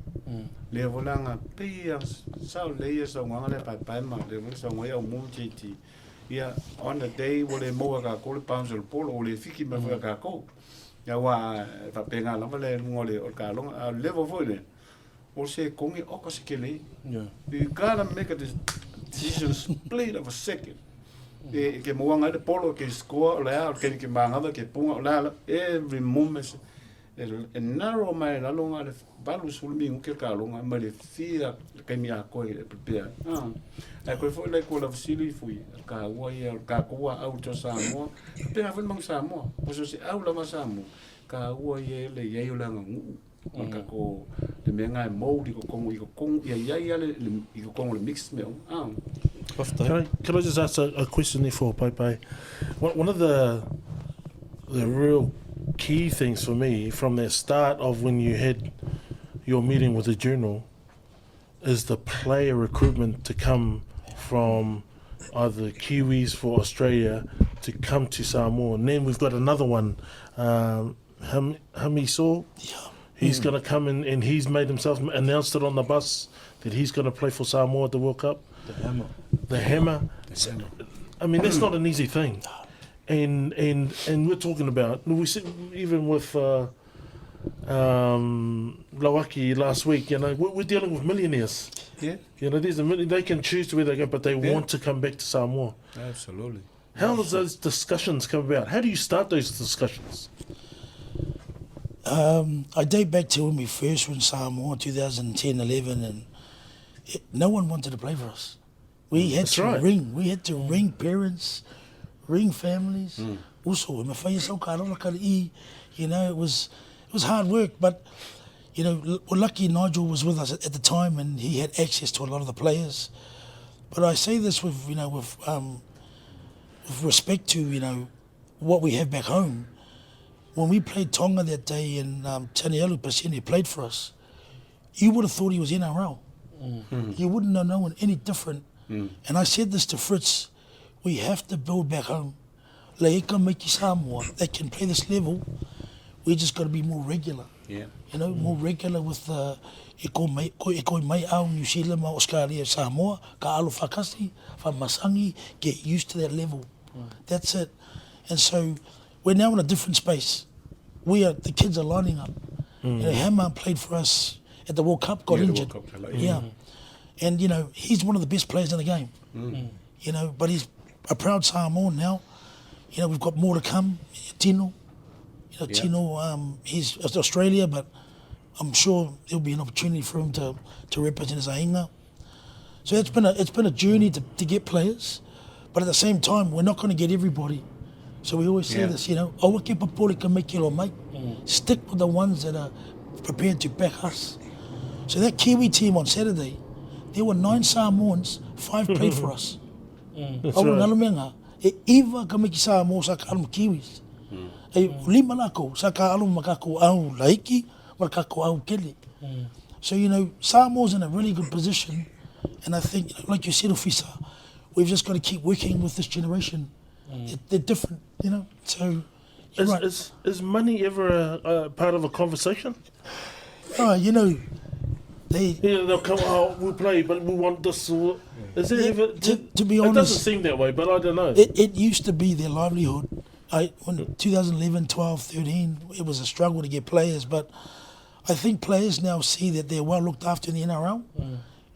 Lea foi la na pei lava sao lelei ia saunoaga lea a Paepae ma lea foi na saunoa ai Aumua ma JT, ia, on the day ua le maua e tatou le bounce o le polo, ua le fiki mai foi ia tatou. Ia aua e faapena lava le luga o le, o le taaloga, a o le level foi lea, O se konge oka se kele. Yeah. You gotta make a decision split of a second. E ke moanga le polo ke score o le a ke ke mangava ke punga o la every moment e narrow mai la longa le balu sul mi ke ka longa ma le fia ke mi a ko e prepare. Ah. Ai koe foi le ko la vasili fui ka ua ia ka ko au to Samoa. Pena foi mang Samoa. O se au la ma Samoa. Ka ua ia le ia o la ngu. O le tatou le mea lena e mould i totonu i totonu ia i ai le i totonu o le mix mea uma ah. Faafetai. Can I, can I just ask a, a question there for Paepae? One, one of the the real key things for me from the start of when you had your meeting with the general is the player recruitment to come from either Kiwis for Australia to come to Samoa. And then we've got another one, um, Ham, Hamiso. Yeah. He's mm. going to come in and he's made himself, announced it on the bus that he's going to play for Samoa at the World Cup. The hammer. The hammer. The hammer. I mean, that's not an easy thing. And and and we're talking about we see, even with uh, um, Lawaki last week. You know, we're, we're dealing with millionaires. Yeah. You know, these are million, they can choose where they go, but they Yeah. want to come back to Samoa. Absolutely. How does those discussions come about? How do you start those discussions? Um, I date back to when we first were in Samoa, 2010, 11, and it, no one wanted to play for us. We had That's to right. ring. We had to ring parents, ring families. Also, e mawhai e sau ka rora ka i, you know, it was it was hard work, but you know, we're lucky Nigel was with us at, at the time and he had access to a lot of the players. But I say this with, you know, with um, with respect to, you know, what we have back home. When we played Tonga that day and um, Tanielu Pasini played for us, you would have thought he was NRL. Mm. You wouldn't have known any different. Mm. And I said this to Fritz. We have to build back home. Leika Miki Samoa that can play this level. We just got to be more regular. Yeah. You know, more regular with the e ko mai, ko, e koi mai au New Zealand ma Australia Samoa, ka alo whakasi, whamasangi, get used to that level. That's it. And so we're now in a different space. We are, the kids are lining up. You know, Hammer played for us at the World Cup, got Yeah, the injured. World Cup, like, yeah. And, you know, he's one of the best players in the game. You know, but he's a proud Samoan now. You know, we've got more to come. Tino, you know, Yeah. Tino, he's Australia, but I'm sure there'll be an opportunity for him to, to represent his ainga. So it's been a it's been a journey to, to get players, but at the same time, we're not going to get everybody. So we always say Yeah. this, you know, "Aua ke papori ka mai ki lo mai." Stick with the ones that are prepared to back us. So that Kiwi team on Saturday, there were nine Samoans, five played for us. That's Aua right. ngalo mea ngā, e iwa ka miki Samoa sa ka alo ma Kiwis. E lima lako, sa ka alo ma kako au laiki, ma kako au kele. So, you know, Samoa's in a really good position. And I think, like you said, Ofisa, we've just got to keep working with this generation. They're, they're different, you know. So, you're Is, right. is, is money ever a, a part of a conversation? Oh, you know, they, Yeah, they'll come, oh, we'll play, but we want this. Or, is it Yeah, ever, to be It doesn't honest- seem that way, but I don't know. it, it used to be their livelihood. I, when 2011, 12, 13, it was a struggle to get players, but I think players now see that they're well looked after in the NRL.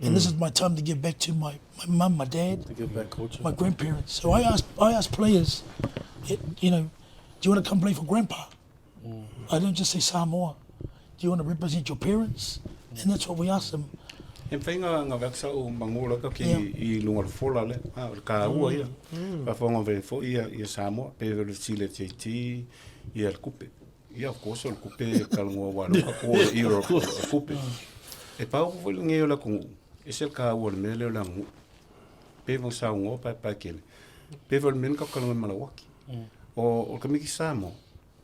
And this is my time to give back to my, my mum, my dad, To give back culture. my grandparents. So I asked, I asked players, it, you know, do you want to come play for grandpa? I don't just say Samoa. Do you want to represent your parents? And that's what we ask them. E mawhai ngā ngā vea sa o mangō laka ki Yeah. i lunga le fola le, a, o le kāua ia. Whawhonga vere fo ia, ia Samoa, pe vere tile te ti, ia le kupe. Ia, of course, o le kupe kalongoa wā ko o le Europe, o le kupe. E pau ko le ngeo la kongu, e se le kāua le mea leo la ngu. Pe vang sa ngō pae pae kele. Pe vere mea ka kalonga malawaki. O, o le kamiki Samoa,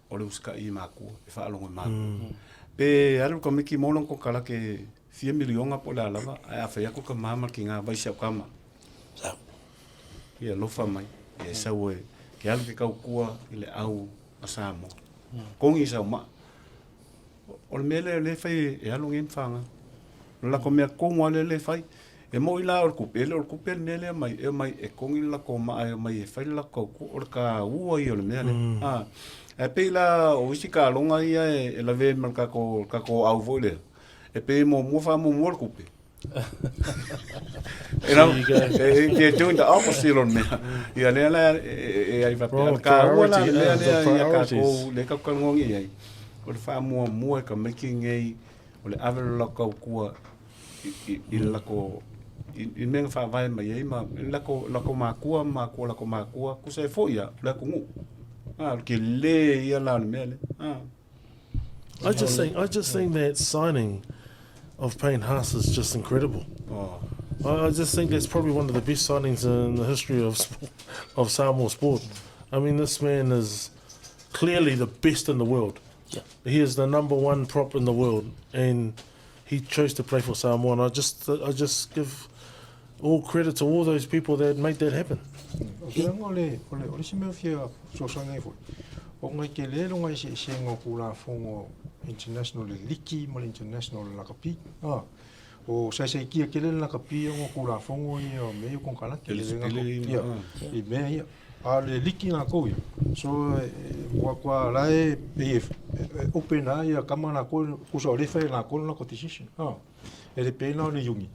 o le usika i mākua, e whaalongo i mākua. Pe alu ka miki molong ko kala ke fia milionga po le alava, ai a whai ako ka mama ki ngā vaisi au kama. So, Ia lofa mai, ia sau e, ke alu ke kaukua i le au a Samoa. Kongi sau ma. O le mea lea le whai e alu ngi mwhanga. No la ko mea kongo ale le whai. E mo i la o le kupe, e le o le kupe le mea lea mai, e mai e kongi la ko maa e mai e whai la kaukua, o le ka ua i o le mea le. Ah, e pei la o isi ka longa ia e, e lawe ma le kako, kako au foi lea. E pei mo mua wha mo mua le kupe. You know, e, e, doing the opposite on mea. Ia lea la, e, e, e ai whapea. Wrong Ka ua la priority, le mea the lea ia priorities. kako, le kako kalongongi ai. O le wha mua mua e ka maiki ngei, o le ave le lako kua i, i, i le lako, i, i mea whaavae mai ai ma, i lako, lako mākua, mākua, lako mākua, kusa e fo ia, le ako ngu. Ah, ke le ia la le mea le. Ah. I just think that signing of Payne Haas is just incredible. Oh. I just think that's probably one of the best signings in the history of sport, of Samoa sport. I mean, this man is clearly the best in the world. Yeah. He is the number one prop in the world, and he chose to play for Samoa. And I just give all credit to all those people that made that happen. O te ranga o le, o le, o le si mea fia soasoani ai foi. O ngai ke le longa i se se ngā kula fongo international le liki ma le international le lakapi. Ah. O sai sai kia kele le lakapi o ngā kula fongo i o me o konkalaki. Ele Le ngā spele ko- i- ia, ah. i mea ia. A le liki ngā kou ia. So, e, kua, kua la e, e, e, e open a ia kama ngā kou, kusa o le whai ngā kou ngā decision. Ah. E le pēnā o le yungi.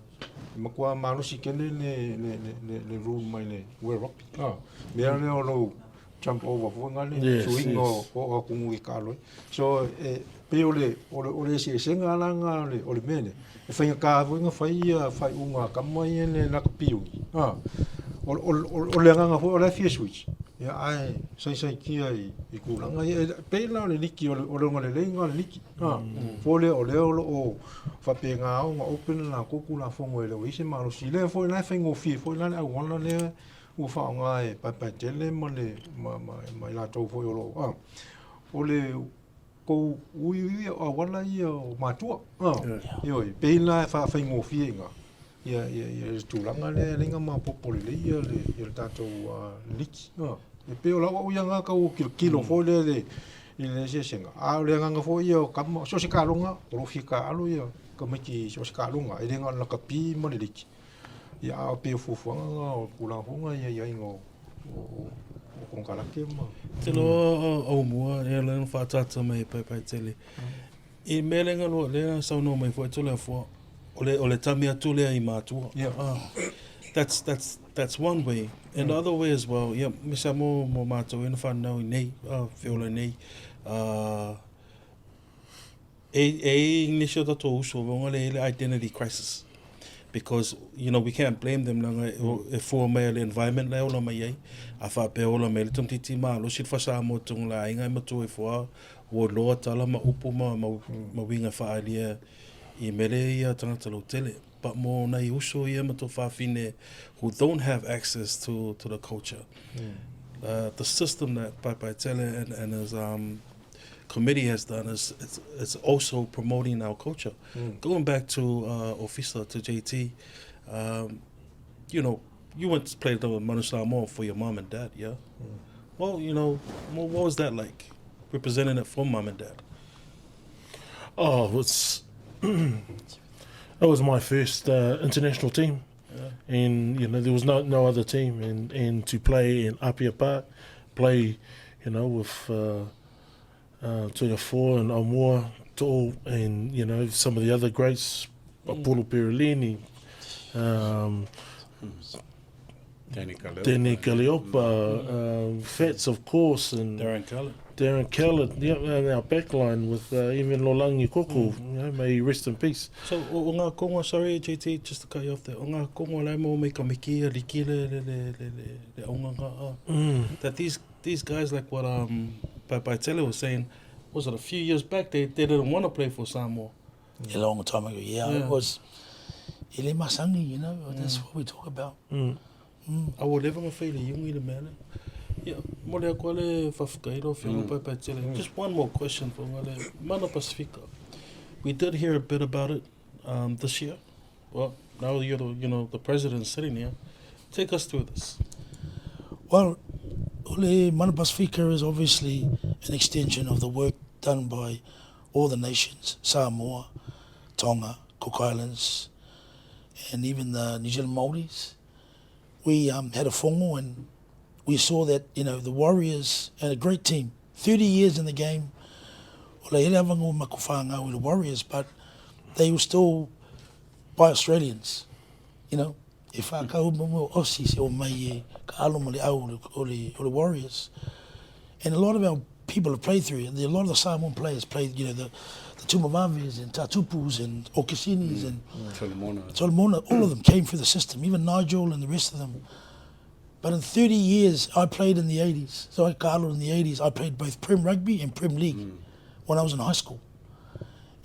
Ma kua malosi kele le, le, le, le, le rule mai le World Rugby. Ah. Mea lea o lou jump over fua ngā le Yes, suinga yes. o, o a kungu i kaloi. So, e, pe o le, o le, o le ese esenga ala ngā o le, o le mea le. E whainga kā fua whai ia, whai unga kama ia le naka piungi. Ah. O, o, o, o le anganga fua o le fia switch. Ia ai, sai sai kia i, i kūlanga ia. E, pēlā o le liki, o le, o le onga le leinga o le liki. Ah. Fō le o le o lo o whape ngā o ngā open la kōku la fongo e le o ise malosi. Lea fō e lai whaingo fie, fō e lai au wana lea ua whaonga e paepae tele ma le ma, ma, ma i lātou foi o lo. Ah. O le kou ui ui o awala ia o mātua. Ah. Yeah. Ioi, pēlā e wha whaingo fie ngā. Ia, ia, ia, le tulaga lea e leai na maopoopo lelei ia le, ia le tatou liki. E pei o lau au ia na tau tilotilo foi lea i le, i le eseesega, a o le agaga foi ia o tama, so o se taaloga, o lo o fia taaalo ia tamaiti i so o se taaloga, e le na o le lakapi ma le liki. Ia a o pei o fuafuaga na o tulaga foi na i aiaiga o, o, o konekarate ma... Te loa au mua, ia lea na faaataata mai e Paepaetele. I mea lea na lea na saunoa mai foi Toleafoa, o le, o le tami atu lea i matua. Yeah. That's, that's, that's one way. And the other way as well, ia, me sa mo, mo mātou e na whanau i nei, feola nei, e, e i nisi o tatou uso, vonga le le identity crisis. Because, you know, we can't blame them langa e, e fua mai le environment la e ola mai ai, a whapea ola mai le tamaitiiti malosi le fa-Samoa tonu la aiga e matua i fua, ua loa tala ma upu ma, ma, ma uiga faaalia i mele ia tagata lautele. But mo nai uso ia ma tō whawhine who don't have access to, to the culture. The system that Paepaetele and, and his committee has done is it's, it's also promoting our culture. Going back to Ofisa, to JT, you know, you went to play the Manu Samoa for your mom and dad, yeah? Well, you know, what was that like, representing it for mom and dad? Oh, it's that was my first international team. Yeah. And, you know, there was no other team, and to play in Apia Park, play, you know, with Toleafoa and Aumua, To'o, and, you know, some of the other greats, Apollo Perelini, Danny Kaleopa. Danny Kaleopa, Fats, of course, and Darren Kellett. Darren Kellett, yeah, and our backline with even Lolangi Koko, you know, may he rest in peace. So, o, o ngā kongoa, sorry JT, just to cut you off there, o ngā kongoa lai mo me ka miki a liki le, le, le, le, le, le aunganga a. That these guys, like what Paepaetele was saying, was it a few years back, they didn't want to play for Samoa. A long time ago, yeah, Yeah. It was, e le masangi, you know, that's what we talk about. A ua leva ma fai le iuga i le mea lea. Ia, mo le aku le faafetai lau Afioga Paepaetele. Just one more question for le Mana Pasifika. We did hear a bit about it this year. Well, now you're the, you know, the president sitting here. Take us through this. Well, o le Mana Pasifika is obviously an extension of the work done by all the nations, Samoa, Tonga, Cook Islands, and even the New Zealand Māoris. We had a fono and we saw that, you know, the Warriors, and a great team, 30 years in the game, o le hele avango makuwhanga with the Warriors, but they were still by Australians, you know. E whakau mo Aussies o mai e ka alo mo le au o le, o le Warriors. And a lot of our people have played through it. A lot of the Samoan players played, you know, the Tuimavaves and Tatupus and Okesinis and Solomona. Solomona, all of them came through the system, even Nigel and the rest of them. But in 30 years, I played in the 80s. So I got in the 80s. I played both Prem Rugby and Prem League when I was in high school.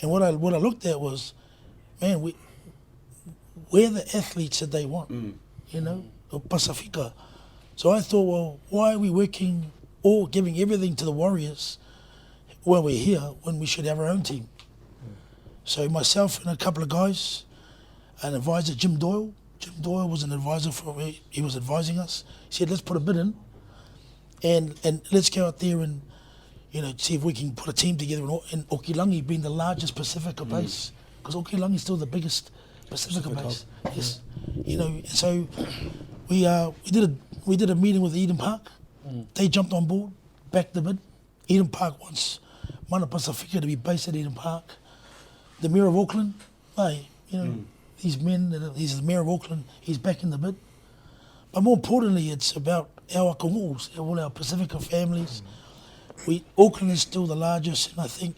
And what I looked at was, man, we're the athletes that they want, you know, o Pasifika. So I thought, well, why are we working or giving everything to the Warriors when we're here, when we should have our own team? So myself and a couple of guys, an advisor, Jim Doyle. Jim Doyle was an advisor for me. He was advising us. He said, let's put a bid in and let's go out there and, you know, see if we can put a team together in Okilangi being the largest Pasifika base, because Okilangi is still the biggest Pasifika base. Yes. You know, and so we did a meeting with Eden Park. They jumped on board, backed the bid. Eden Park wants Mana Pasifika to be based at Eden Park. The Mayor of Auckland, hey, you know, these men, he's the Mayor of Auckland, he's backing the bid. But more importantly, it's about our akongus, all our Pasifika families. Auckland is still the largest, and I think,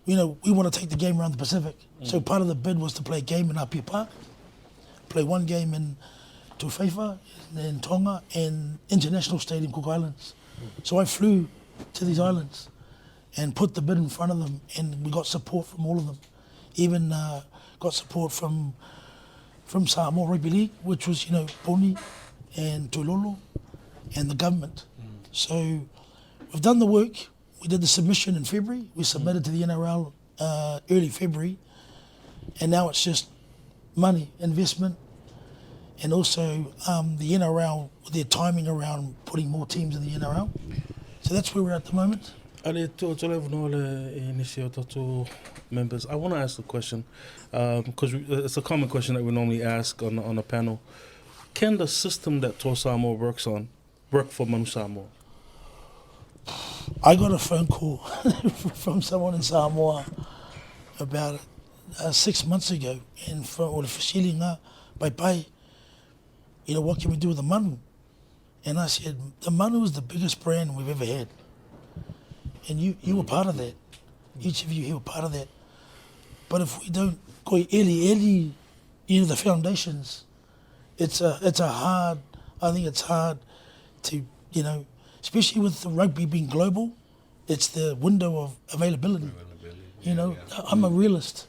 you know, we want to take the game around the Pacific. So part of the bid was to play a game in Apia Park, play one game in Tuifaifa, in Tonga, and International Stadium, Cook Islands. So I flew to these islands and put the bid in front of them, and we got support from all of them. Even got support from Samoa Rugby League, which was, you know, Poni and Tuilolo and the government. So we've done the work. We did the submission in February. We submitted to the NRL early February, and now it's just Money, investment, and also um, the NRL, their timing around putting more teams in the NRL. So that's where we're at the moment. Ale to to le no le inisi o tatou members. I want to ask a question because um, it's a common question that we normally ask on on a panel. Can the system that Toa Samoa works on work for Manu Samoa? I got a phone call from someone in Samoa about uh, six months ago, and from o le fesiliga pai you know, what can we do with the Manu? And I said, the Manu is the biggest brand we've ever had. And you, you were part of that. Each of you here were part of that. But if we don't go early, early, you know, the foundations, it's a, it's a hard, I think it's hard to, you know, especially with the rugby being global, it's the window of availability. availability. You know, yeah. I'm a realist.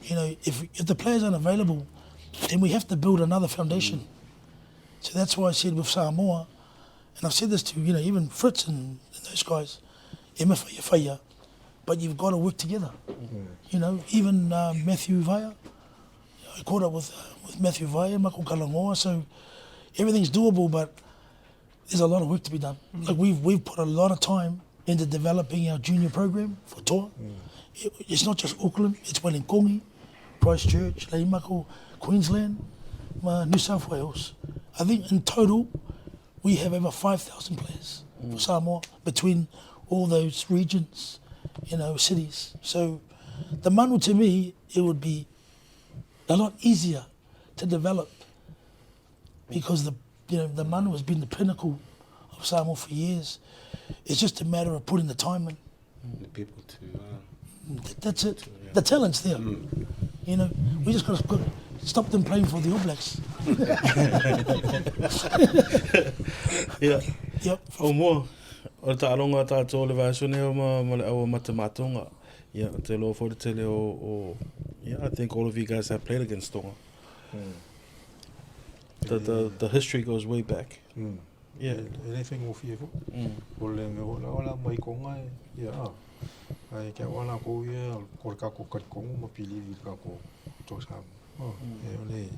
You know, if, if the players aren't available, then we have to build another foundation. Mm. So that's why I said with Samoa, and I've said this to, you know, even Fritz and, and those guys, e but you've got to work together. Mm. You know, even uh, Matthew Vaya, I caught up with, uh, with Matthew Vaya, Mako Kalangoa, so everything's doable, but there's a lot of work to be done. Mm. Like we've, we've put a lot of time into developing our junior program for Toa. Mm. It, it's not just Auckland, it's Wellington, Christchurch, Leimako, Queensland, uh, New South Wales. I think in total, we have over 5,000 players mm. for Samoa between all those regions, you know, cities. So the Manu to me, it would be a lot easier to develop because the you know the Manu has been the pinnacle of Samoa for years. It's just a matter of putting the time in. The people to. Uh, That's it. To, yeah. The talent's there. Mm. You know, we just got to stop them playing for the All Blacks. yeah. Yep. O mua, o le taaloga a tātou o le vaiaso nei ma, ma le aua mate mātonga. Yeah, te loa foi le tele o, o, yeah, I think all of you guys have played against Tonga. Mm. The, the, the history goes way back. Mm. Yeah. E le whaingofie fo. Mm. O le me o la ola mai konga e, ia a. Ai kia wala ko ia ko le kako karikongo ma pilivi le kako to sa. Oh, mm. e o le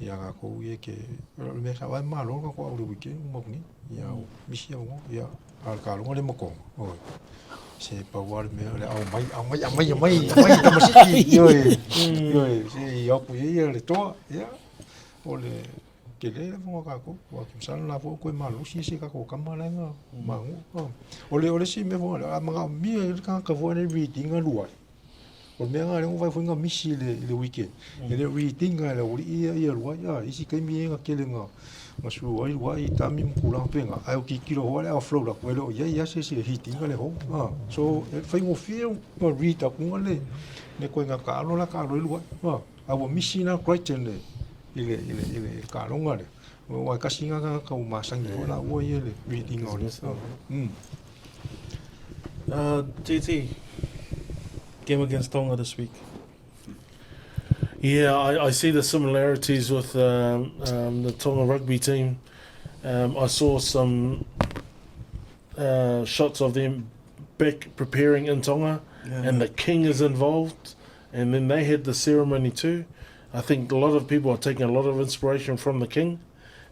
ia ka ko ia ke o le mea sa wai malo ka ko au le wike uma kuni. Ia o misi au ia a ka longa le makonga. Oi. Se pau a le mea le au mai au mai au mai au mai au mai tamasiki. Oi. Oi, se ia ku ia le toa. Ia. O le tele le fonga kākou, ua ke masalo la foi koe malosi se kākou kama la nga magu. O le o le isi mea foi a manaomia e le tagata foi nei reading lua ai. O le mea lena lea ua vaai foi nga misi i le i le weekend. E le o reading a le aualii ia ia lua ai a isi taimi ia na tele na na sulu ai lua ai i tami ma tulaga faapena ae o tilotilo foi le offload atu e le o i ai lava se isi e hit ina le home a. So e faigofie ona read atu le le ituaiga taalo la e taalo ai lua ai a. A ua misi la Crichton i le, i le, i le taaloga lea, aua e tasi lena tagata ua masani foi laua ia i le read-ina o le. Mm. JT, game against Tonga this week. Yeah, I, I see the similarities with um, um, the Tonga rugby team. Um, I saw some uh, shots of them back preparing in Tonga, yeah. and the king is involved. And then they had the ceremony too. I think a lot of people are taking a lot of inspiration from the king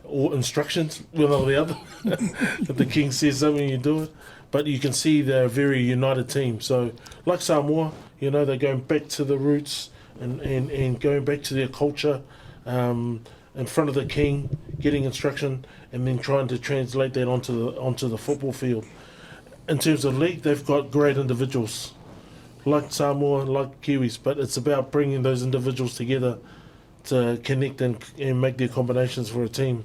or instructions, one or the other. if the king says something, you do it. But you can see they're a very united team. So, like Samoa, you know, they're going back to the roots and, and, and going back to their culture um, in front of the king, getting instruction, and then trying to translate that onto the, onto the football field. In terms of league, they've got great individuals like Samoa, like Kiwis, but it's about bringing those individuals together to connect and, and make their combinations for a team.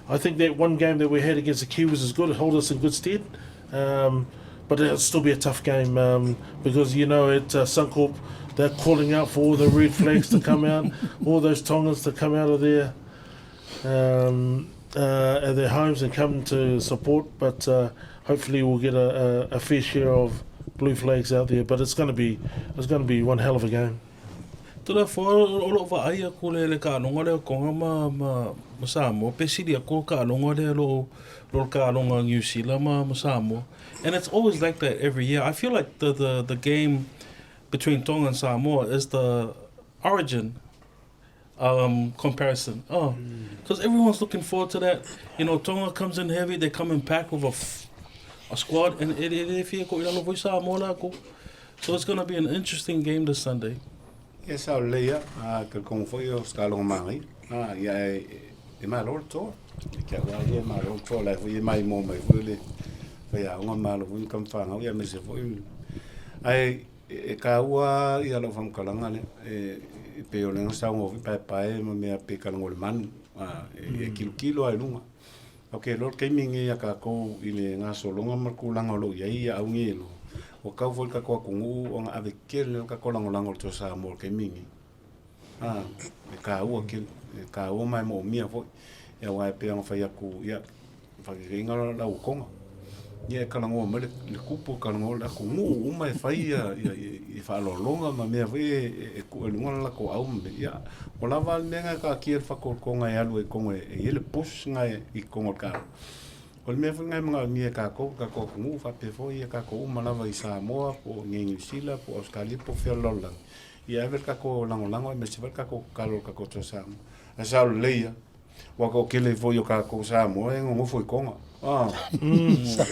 I think that one game that we had against the Kiwis is good. It hold us in good stead. Um, but it'll still be a tough game um, because, you know, at uh, Suncorp, they're calling out for all the red flags to come out, all those Tongans to come out of their, um, uh, their homes and come to support. But uh, hopefully we'll get a, a, a fair share of blue flags out there. But it's going to be it's going to be one hell of a game. Tula fo o lo vaai aku le le kaaloga lea o Tonga ma ma ma Samoa pe sili aku le kaaloga lea lo lo le kaaloga a New Zealand ma ma Samoa and it's always like that every year I feel like the the the game between Tonga and Samoa is the origin. um, comparison. Oh, because mm. everyone's looking forward to that. You know, Tonga comes in heavy, they come in packed with a, f- a squad, and it it fia ko ilalo foi Samoa la ko. So it's going to be an interesting game this Sunday. Ia sao lelei lava, a talitonu foi o se taloga manaia. A ia e e malo le toa. E ke au lava ia e malo le toa, o la e foi e maimoa mai foi le faiaoga ma malo foi ni tama fanau ia aemaise foi. Ae e taua lava ia lau faamatalaga lea, e pei o lea na saunoa foi paepae ma mea pe talanoa i le manu, a e kilokilo lava i luga. Ou te iloa o le taimi lenei ia tatou i le gasologa ma le tulaga o lo o i ai ia augi e lua, ua tatau foi le tatou atunuu ona ave tele le tatou lagolago i le Toa Samoa i le taimi lenei. A, e taua tele, e taua ma e moomia foi. Ia aua e pei ona fai atu, ia, faataitaiga o lau otoga, ia e talanoa mai le tupu, e talanoa le atunuu uma e fai ia, ia, ia faaaloaloga ma mea foi e, e tuu i luga le latou au ma mea. Ia, ua lava le mea lena e taatia le faatoletoga e alu ai i totonu e i ai le push lena i totonu o le talo. O le mea foi lena e manaomia e tatou, le tatou atunuu faapea foi ia tatou uma lava i Samoa po o i Niu Sila po o Ausetalia po o fea o le lalolagi, ia ave le tatou lagolago aemaise foi le tatou tatalo i le tatou Toa Samoa. Ae sao lelei lava. Ua toatele foi o tatou Samoa e nonofo i Tonga. Ah.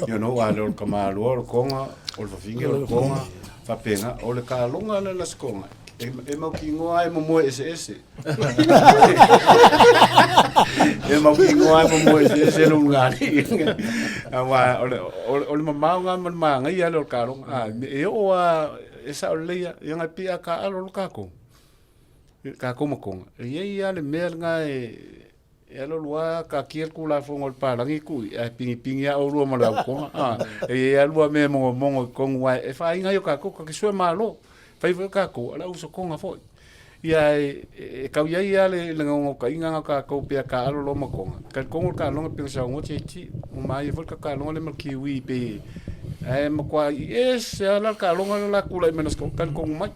You know, a le o le tamaloa o le Tonga, o le fafine o le Tonga, faapena. O le taloga lea la se Tonga, e, e mautinoa e momoe eseese. e mautinoa e momoe eseese le ulugalii. Aua o le, o le, o le mamao lena ma le manaia lea o le taloga. Ah, e oo lava, e sao lelei lava, ia pei a taaalo loa tatou. Tatou ma Tonga, e i ai lava le mea lena e e alu alu lava taatia le Tulafono a le palagi tui, ae pinipini lava oulua ma le au Tonga. A, e i ai lava lua mea e mogomogo i totonu aua e faaaiga ai o tatou, ta te sue malo. Fai foi o tatou, o le au uso Tonga foi. Ia e, e tau i ai lava le naunautaiga lena o tatou pe a taaalo loa ma Tonga. Talitonu le taaloga pei ona saunoa JT, ua maia foi le taaloga lea ma le Kiwi pei ae matua ese lava la le taaloga lea o le a tulai mai i le Aso Toonai. Talitonu mai,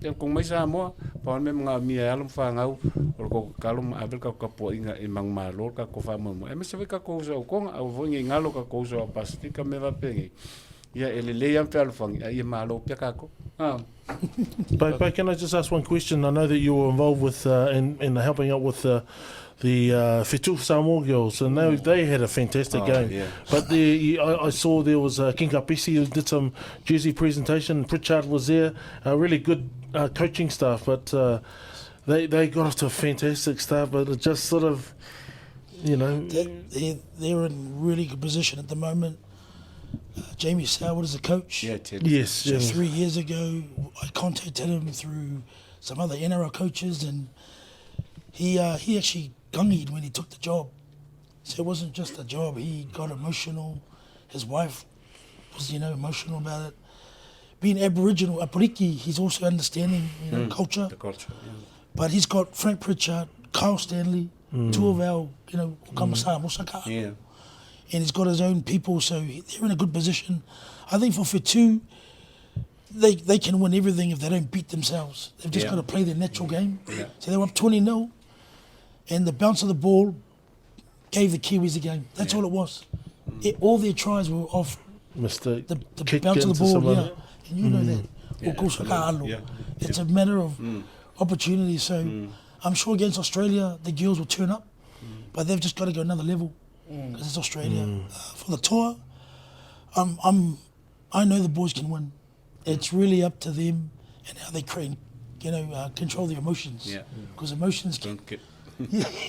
talitonu mai Samoa, pau lava le mea e manaomia e alo ma fanau o le tou tatalo ma ave le tatou tapuaiga e manumalo le tatou faamoemoe aemaise foi tatou uso autoga, aua foi ne i galo tatou uso a Pasefika ma mea faapenei. Ia e lelei lava ma fealofani ae ia malo pea tatou. But, but can I just ask one question? I know that you were involved with uh, in, in helping out with the the uh, Fetu Samoa girls, and they, they had a fantastic oh, game. Yeah. But the, I, I saw there was uh, King Kapisi who did some jersey presentation. Pritchard was there, uh, really good uh, coaching staff. But uh, they they got off to a fantastic start, but it just sort of, you know, they, they're, they're in really good position at the moment. Uh, Jamie Soward is the coach. Yeah, Ted. Yes, so yes. 3 years ago, I contacted him through some other NRL coaches, and he uh, he actually gungied when he took the job. So it wasn't just a job. He got emotional. His wife was, you know, emotional about it. Being Aboriginal, Aporiki, he's also understanding, you know, mm, culture. The culture, yeah. But he's got Frank Pritchard, Kyle Stanley, mm. two of our, you know, mm. Mosaka. Yeah. And he's got his own people, so they're in a good position. I think for Fitu, they, they can win everything if they don't beat themselves. They've just yeah. got to play their natural game. Yeah. So they were up 20 0, and the bounce of the ball gave the Kiwis the game. That's yeah. all it was. Mm. It, all their tries were off Mistake. the, the bounce of the ball. Yeah. And you mm. know that. Yeah. Yeah. It's a matter of mm. opportunity. So mm. I'm sure against Australia, the girls will turn up, mm. but they've just got to go another level because mm. it's Australia. Mm. Uh, for the tour, I'm, I'm, I know the boys can win. It's really up to them and how they create, you know, uh, control their emotions. Yeah. Because emotions can. Don't get.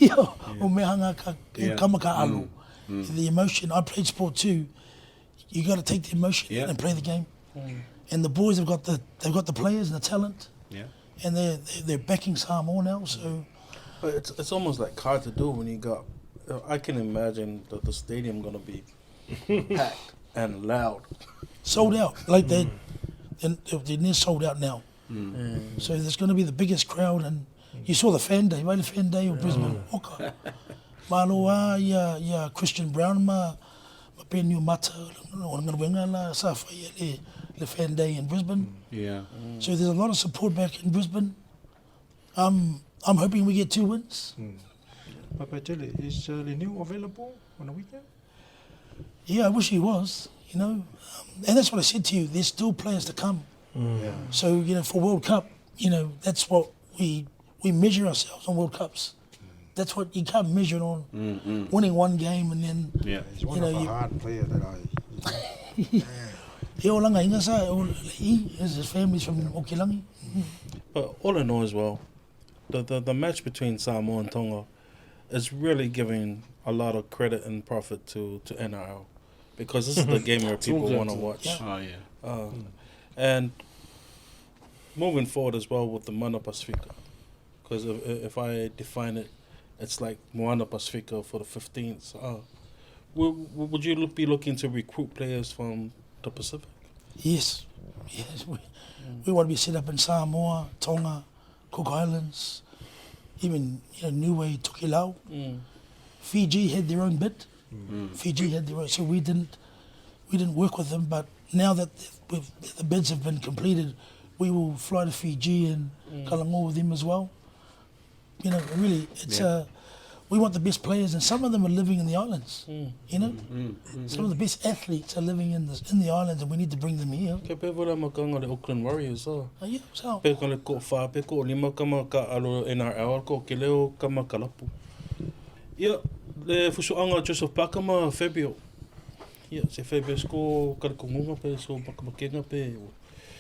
yeah. O mea ka, yeah. kama ka alu. Mm. Mm. The emotion, I played sport too. You got to take the emotion yeah. and play the game. Mm. And the boys have got the they've got the players and the talent. Yeah. And they're they're backing Samoa now, so. But it's it's almost like hard to do when you got. I can imagine that the stadium gonna be packed and loud. Sold out, like they, they're, they're near sold out now. Mm. Mm. So there's going to be the biggest crowd, and you saw the fan day, right? The fan day of Brisbane. Mm. Oka. Malo a ia, ia Christian Brown ma, ma Penny Mata, o ngā wenga la sa whai le, le fan day in Brisbane. Yeah. Mm. So there's a lot of support back in Brisbane. Um, I'm hoping we get two wins. Mm. Papa Tele, is uh, Leniu available on the weekend? Yeah, I wish he was, you know. Um, and that's what I said to you. There's still players to come. Mm. Yeah. So, you know, for World Cup, you know, that's what we We measure ourselves on World Cups. That's what you can't measure it on mm, mm. winning one game and then yeah. He's one you know, of a hard player that I. He olanga inga sa his family's from Okilangi. But all in all as well, the, the the match between Samoa and Tonga is really giving a lot of credit and profit to, to NRL because this is the game where people want to watch. Yeah. Oh, yeah. Uh, mm. And moving forward as well with the Mana Pasifika, because if, if I define it, it's like Moana Pasifika for the 15th. Uh, would, would you be looking to recruit players from the Pacific? Yes. Yes. We, mm. we want to be set up in Samoa, Tonga, Cook Islands, even you know, Niue, Tokelau. Mm. Fiji had their own bit. Mm. Fiji had their own, so we didn't we didn't work with them. But now that we've, the bids have been completed, we will fly to Fiji and mm. Kalango with them as well. You know, really, it's yeah. uh, we want the best players, and some of them are living in the islands. Mm. You know, mm. Mm. Some of the best athletes are living in the in the islands, and we need to bring them here. Ke pe vola makanga le Auckland Warriors oh. Uh, yeah, so. Pe ka le ko fa pe ko lima kama ka alo NRL ko ke leo kama kalapu. Ia le fusuanga Joseph Parker ma Fabio. Ia se Fabio sko ka le kongonga pe so makamakenga pe.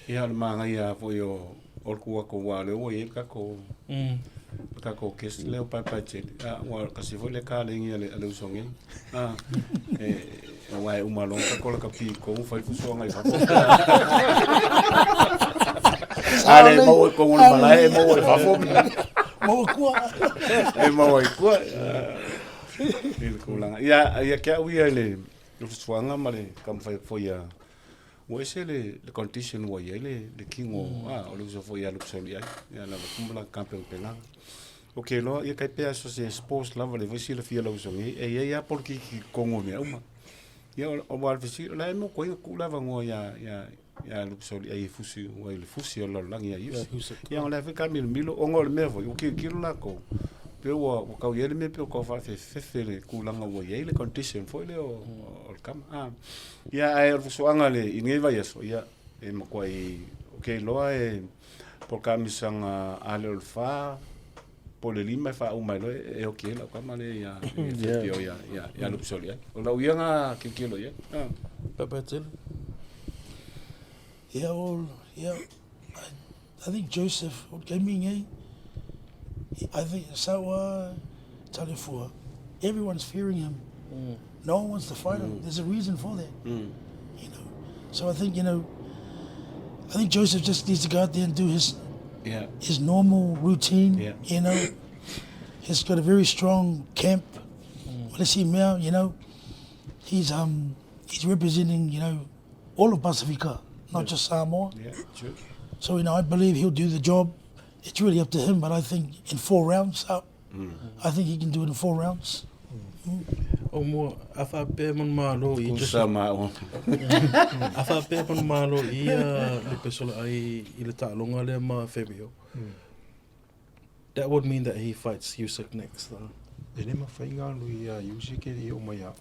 Ia le magaia foi o o le kuako ua lea ua i ai le takou le takou guest lea o Paepaetele a ua kasi foi le kalegi a le a le uso nei a e aua e uma loa ona takou lakapi i totonu fai le fusoaga i fafo a le maua i totonu o le malae e maua i fafo maua i kua e maua i kua i le tulaga ia ia te au ia i le fusoaga ma le taumafai atu foi ia Ua ese le le condition ua i ai le le kino mm. a o le uso foi ia Lupsoli ai. Ia lava kuma la kampe pena. O ke loa ia kai pea so se sports lava le voisi le fia lau so ngi e ia ia pol ki ki kongo mea uma. Ia o wa fisi la e mo ko ia ku lava ngo ia ia ia Lupsoli ai fusi ua i le fusi o la langi ia iusi. Ia o le fe ka milo milo o ngo le mea foi o ki ki la ko. Pe ua ua kau i ai le mea pe o kau faafefefe le kulaga ua i ai le condition foi lea o, o le kama. Ah. Ia ae o le fusuaga le i lenei vaiaso, ia e matuai ou te iloa e po o le kamisaga a le o le fa po o le lima e faauma ai loa e oki ai lau tama lea ia ia ia ia ia Lupusoli ai. O lau ia na tilotilo i ai. Ah. Papa Tele. Yeah, well, yeah. I, I think Joseph came in, I think Sawa Talifua, everyone's fearing him. Mm. No one wants to fight mm. him. There's a reason for that. Mm. You know. So I think, you know, I think Joseph just needs to go out there and do his yeah. his normal routine. Yeah. You know, he's got a very strong camp. Mm. Let's see now, you know, he's um he's representing, you know, all of Pasifika, not yeah. just Samoa. Yeah, true. So, you know, I believe he'll do the job. It's really up to him, but I think in four rounds, uh, mm. I think he can do it in four rounds. Mm. O mua, a faapea manumalo i Tusa ma o. A faapea manumalo i ia le pesola ai i le taaloga lea ma Fabio. That would mean that he fights Usyk next though. E le mafai ona alu ia Usyk e le i oo mai ia au.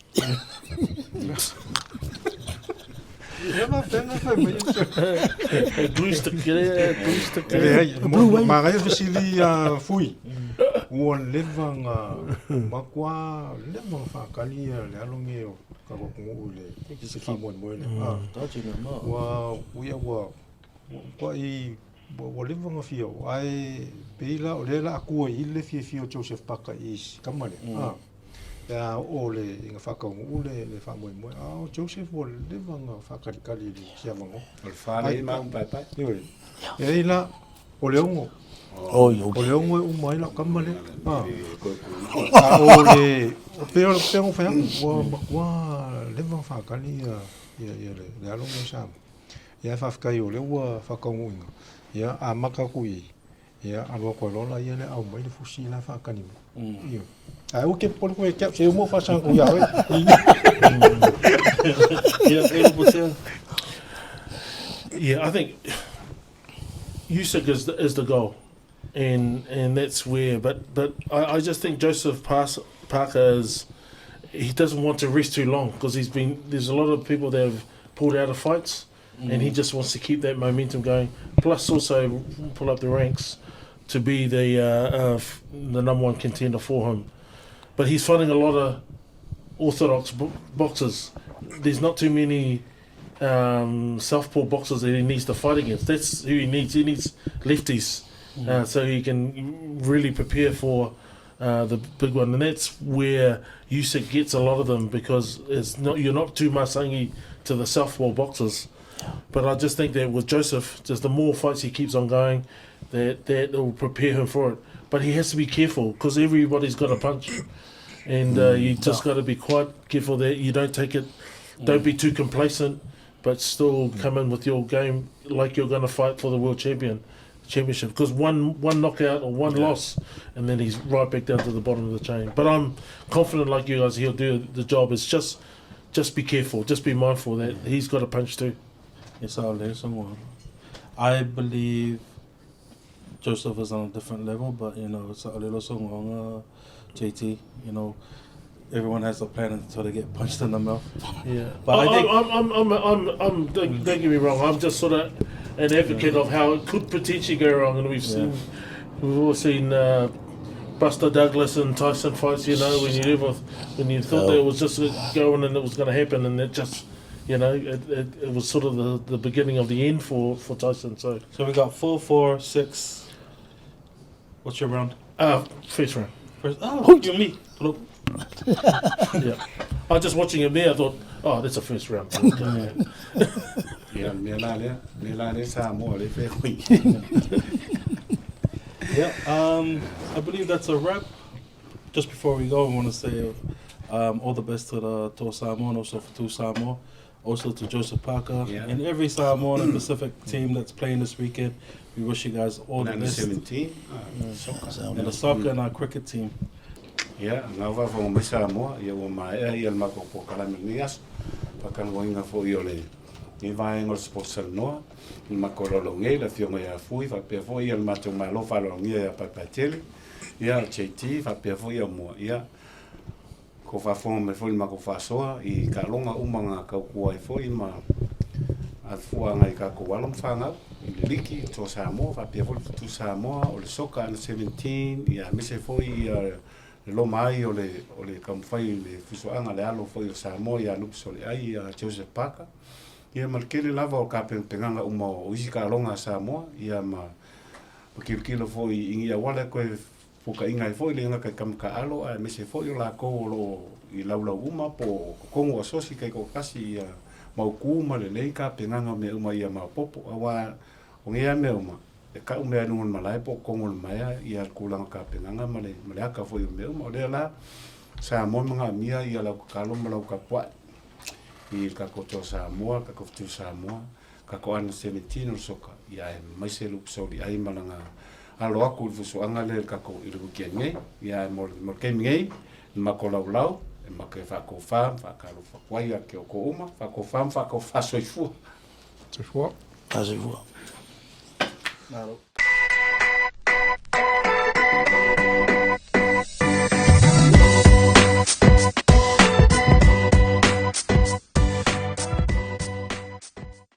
E faapea ona fai mai Usyk. Glue stick, yeah, glue stick. E leai, manaia fesili ia Fui. Ua leva ona matua leva ona faatali ia le alo lenei o tatou atunuu i le faamoemoe lea. Ua ia ua matuai ua leva ona fia oo ae pei la o lea o le a tua i le fiafia o Joseph Parker i si tama lea pe a oo le ina faataunuu le le faamoemoe a o Joseph ua leva ona faatalitali i si avanoa. O le fa lea i maua paepae. Ioe. E ai la o le ono. O le ono e uma ai lau tama lea. A o le o pei o pei ona fai atu ua matua leva ona faatali ia ia le le alo lenei o Samoa. Ia e faafetai o lea ua faataunuuina, ia amata atu i i, ia alu atu ai loa laia lea aumai le fusi la e faatali mai. Ioe. Ae aua e te popole koe ia te au, se uma ou faasaga atu ia oe. Ia, e Lopotea. Yeah, I think Usyk is the, is the goal, and and that's where. But but I, I just think Joseph Pas- Parker is he doesn't want to rest too long because he's been there's a lot of people that have pulled out of fights, mm. and he mm. just wants to keep that momentum going. Plus, also pull up the ranks. to be the uh, uh, the number one contender for him. But he's fighting a lot of orthodox bo- boxers. There's not too many um, southpaw boxers that he needs to fight against. That's who he needs. He needs lefties, mm. so he can really prepare for uh, the big one, and that's where Usyk gets a lot of them because it's not you're not too masangi to the southpaw boxers. But I just think that with Joseph, just the more fights he keeps on going, that that will prepare him for it. But he has to be careful because everybody's got a punch, and uh, you just got to be quite careful that you don't take it. Don't be too complacent, but still come in with your game like you're going to fight for the world champion championship. Because one one knockout or one yeah. loss, and then he's right back down to the bottom of the chain. But I'm confident, like you guys, he'll do the job. It's just just be careful, just be mindful that he's got a punch too. Yes, I'll I believe Joseph is on a different level, but you know, it's a little song, JT, you know, everyone has a plan until they get punched in the mouth. Yeah, but I, I think I'm, I'm, I'm, I'm, I'm don't, don't get me wrong. I'm just sort of an advocate yeah. of how it could potentially go wrong, and we've seen, we've all seen uh, Buster Douglas and Tyson fights. You know, when you ever, when you thought that it was just going and it was going to happen, and it just, you know, it, it, it was sort of the, the beginning of the end for, for Tyson. So, so we got four, four, six. What's your round? Uh, first round. First, oh, you me. Look. yeah. I was just watching it there. I thought, oh, that's a first round. Yeah, mea la lea, mea la lea Samoa le fea hui. Yeah, um, I believe that's a wrap. Just before we go, I want to say um, all the best to the Toa Samoa and also for Tu Samoa, also to Joseph Parker yeah. and every Samoan and Pacific team that's playing this weekend. We wish you guys all the best. 17, uh, soccer. And the soccer mm. and our cricket team. Ia, na faafofoga mai Samoa, ia ua maea ia le matou polokalame i lenei aso, faatalanoaina foi o lenei vaega o le Sports Talanoa, i le matou laulau nei, le Afioga ia Fui, faapea foi ia le matou Malo faaaloalogia ia Paepaetele, ia o JT, faapea foi Aumua, ia, kou faafofoga mai foi i le matou faasoa i taaloga uma na tautua ai foi ma afuaga i tatou alo ma fanau i le liki, Toa Samoa, faapea foi le Futu Samoa, o le soka Under 17, ia aemaise foi ia le loma ai o le o le taumafai i le fusoaga le alo foi o Samoa ia Lupe Soleai, ia Joseph Parker, ia ma le tele lava o tapenapenaga uma o isi taaloga a Samoa, ia ma ma kilokilo foi i ni auala e toe fuakaiga ai foi le gata i tama taaalo aemaise foi o latou o lo o i laulau uma po o totonu o asosi taitoatasi ia mautu ma lelei tapenaga o mea uma ia maopopo. Aua o nei lava mea uma, e tau mea i luga o le malae po o totonu o le maea ia le tulaga tapenaga ma le ma le aka foi o mea uma. O lea la, Samoa e manaomia ia lau tatalo ma lau tapuai i le tatou Toa Samoa, le tatou Fetu Samoa, tatou Under 17 o le soka, ia aemaise le upu sauliai ma lana alo atu i le fusuaga lea i le tatou i le weekend nei. Ia ae mo le mo le taimi nei, le matou laulau, e matou te faatofa ma faatalofa atu ai ia te outou uma, faatofa ma faatofa soifua. Soifua. Soifua. Malo.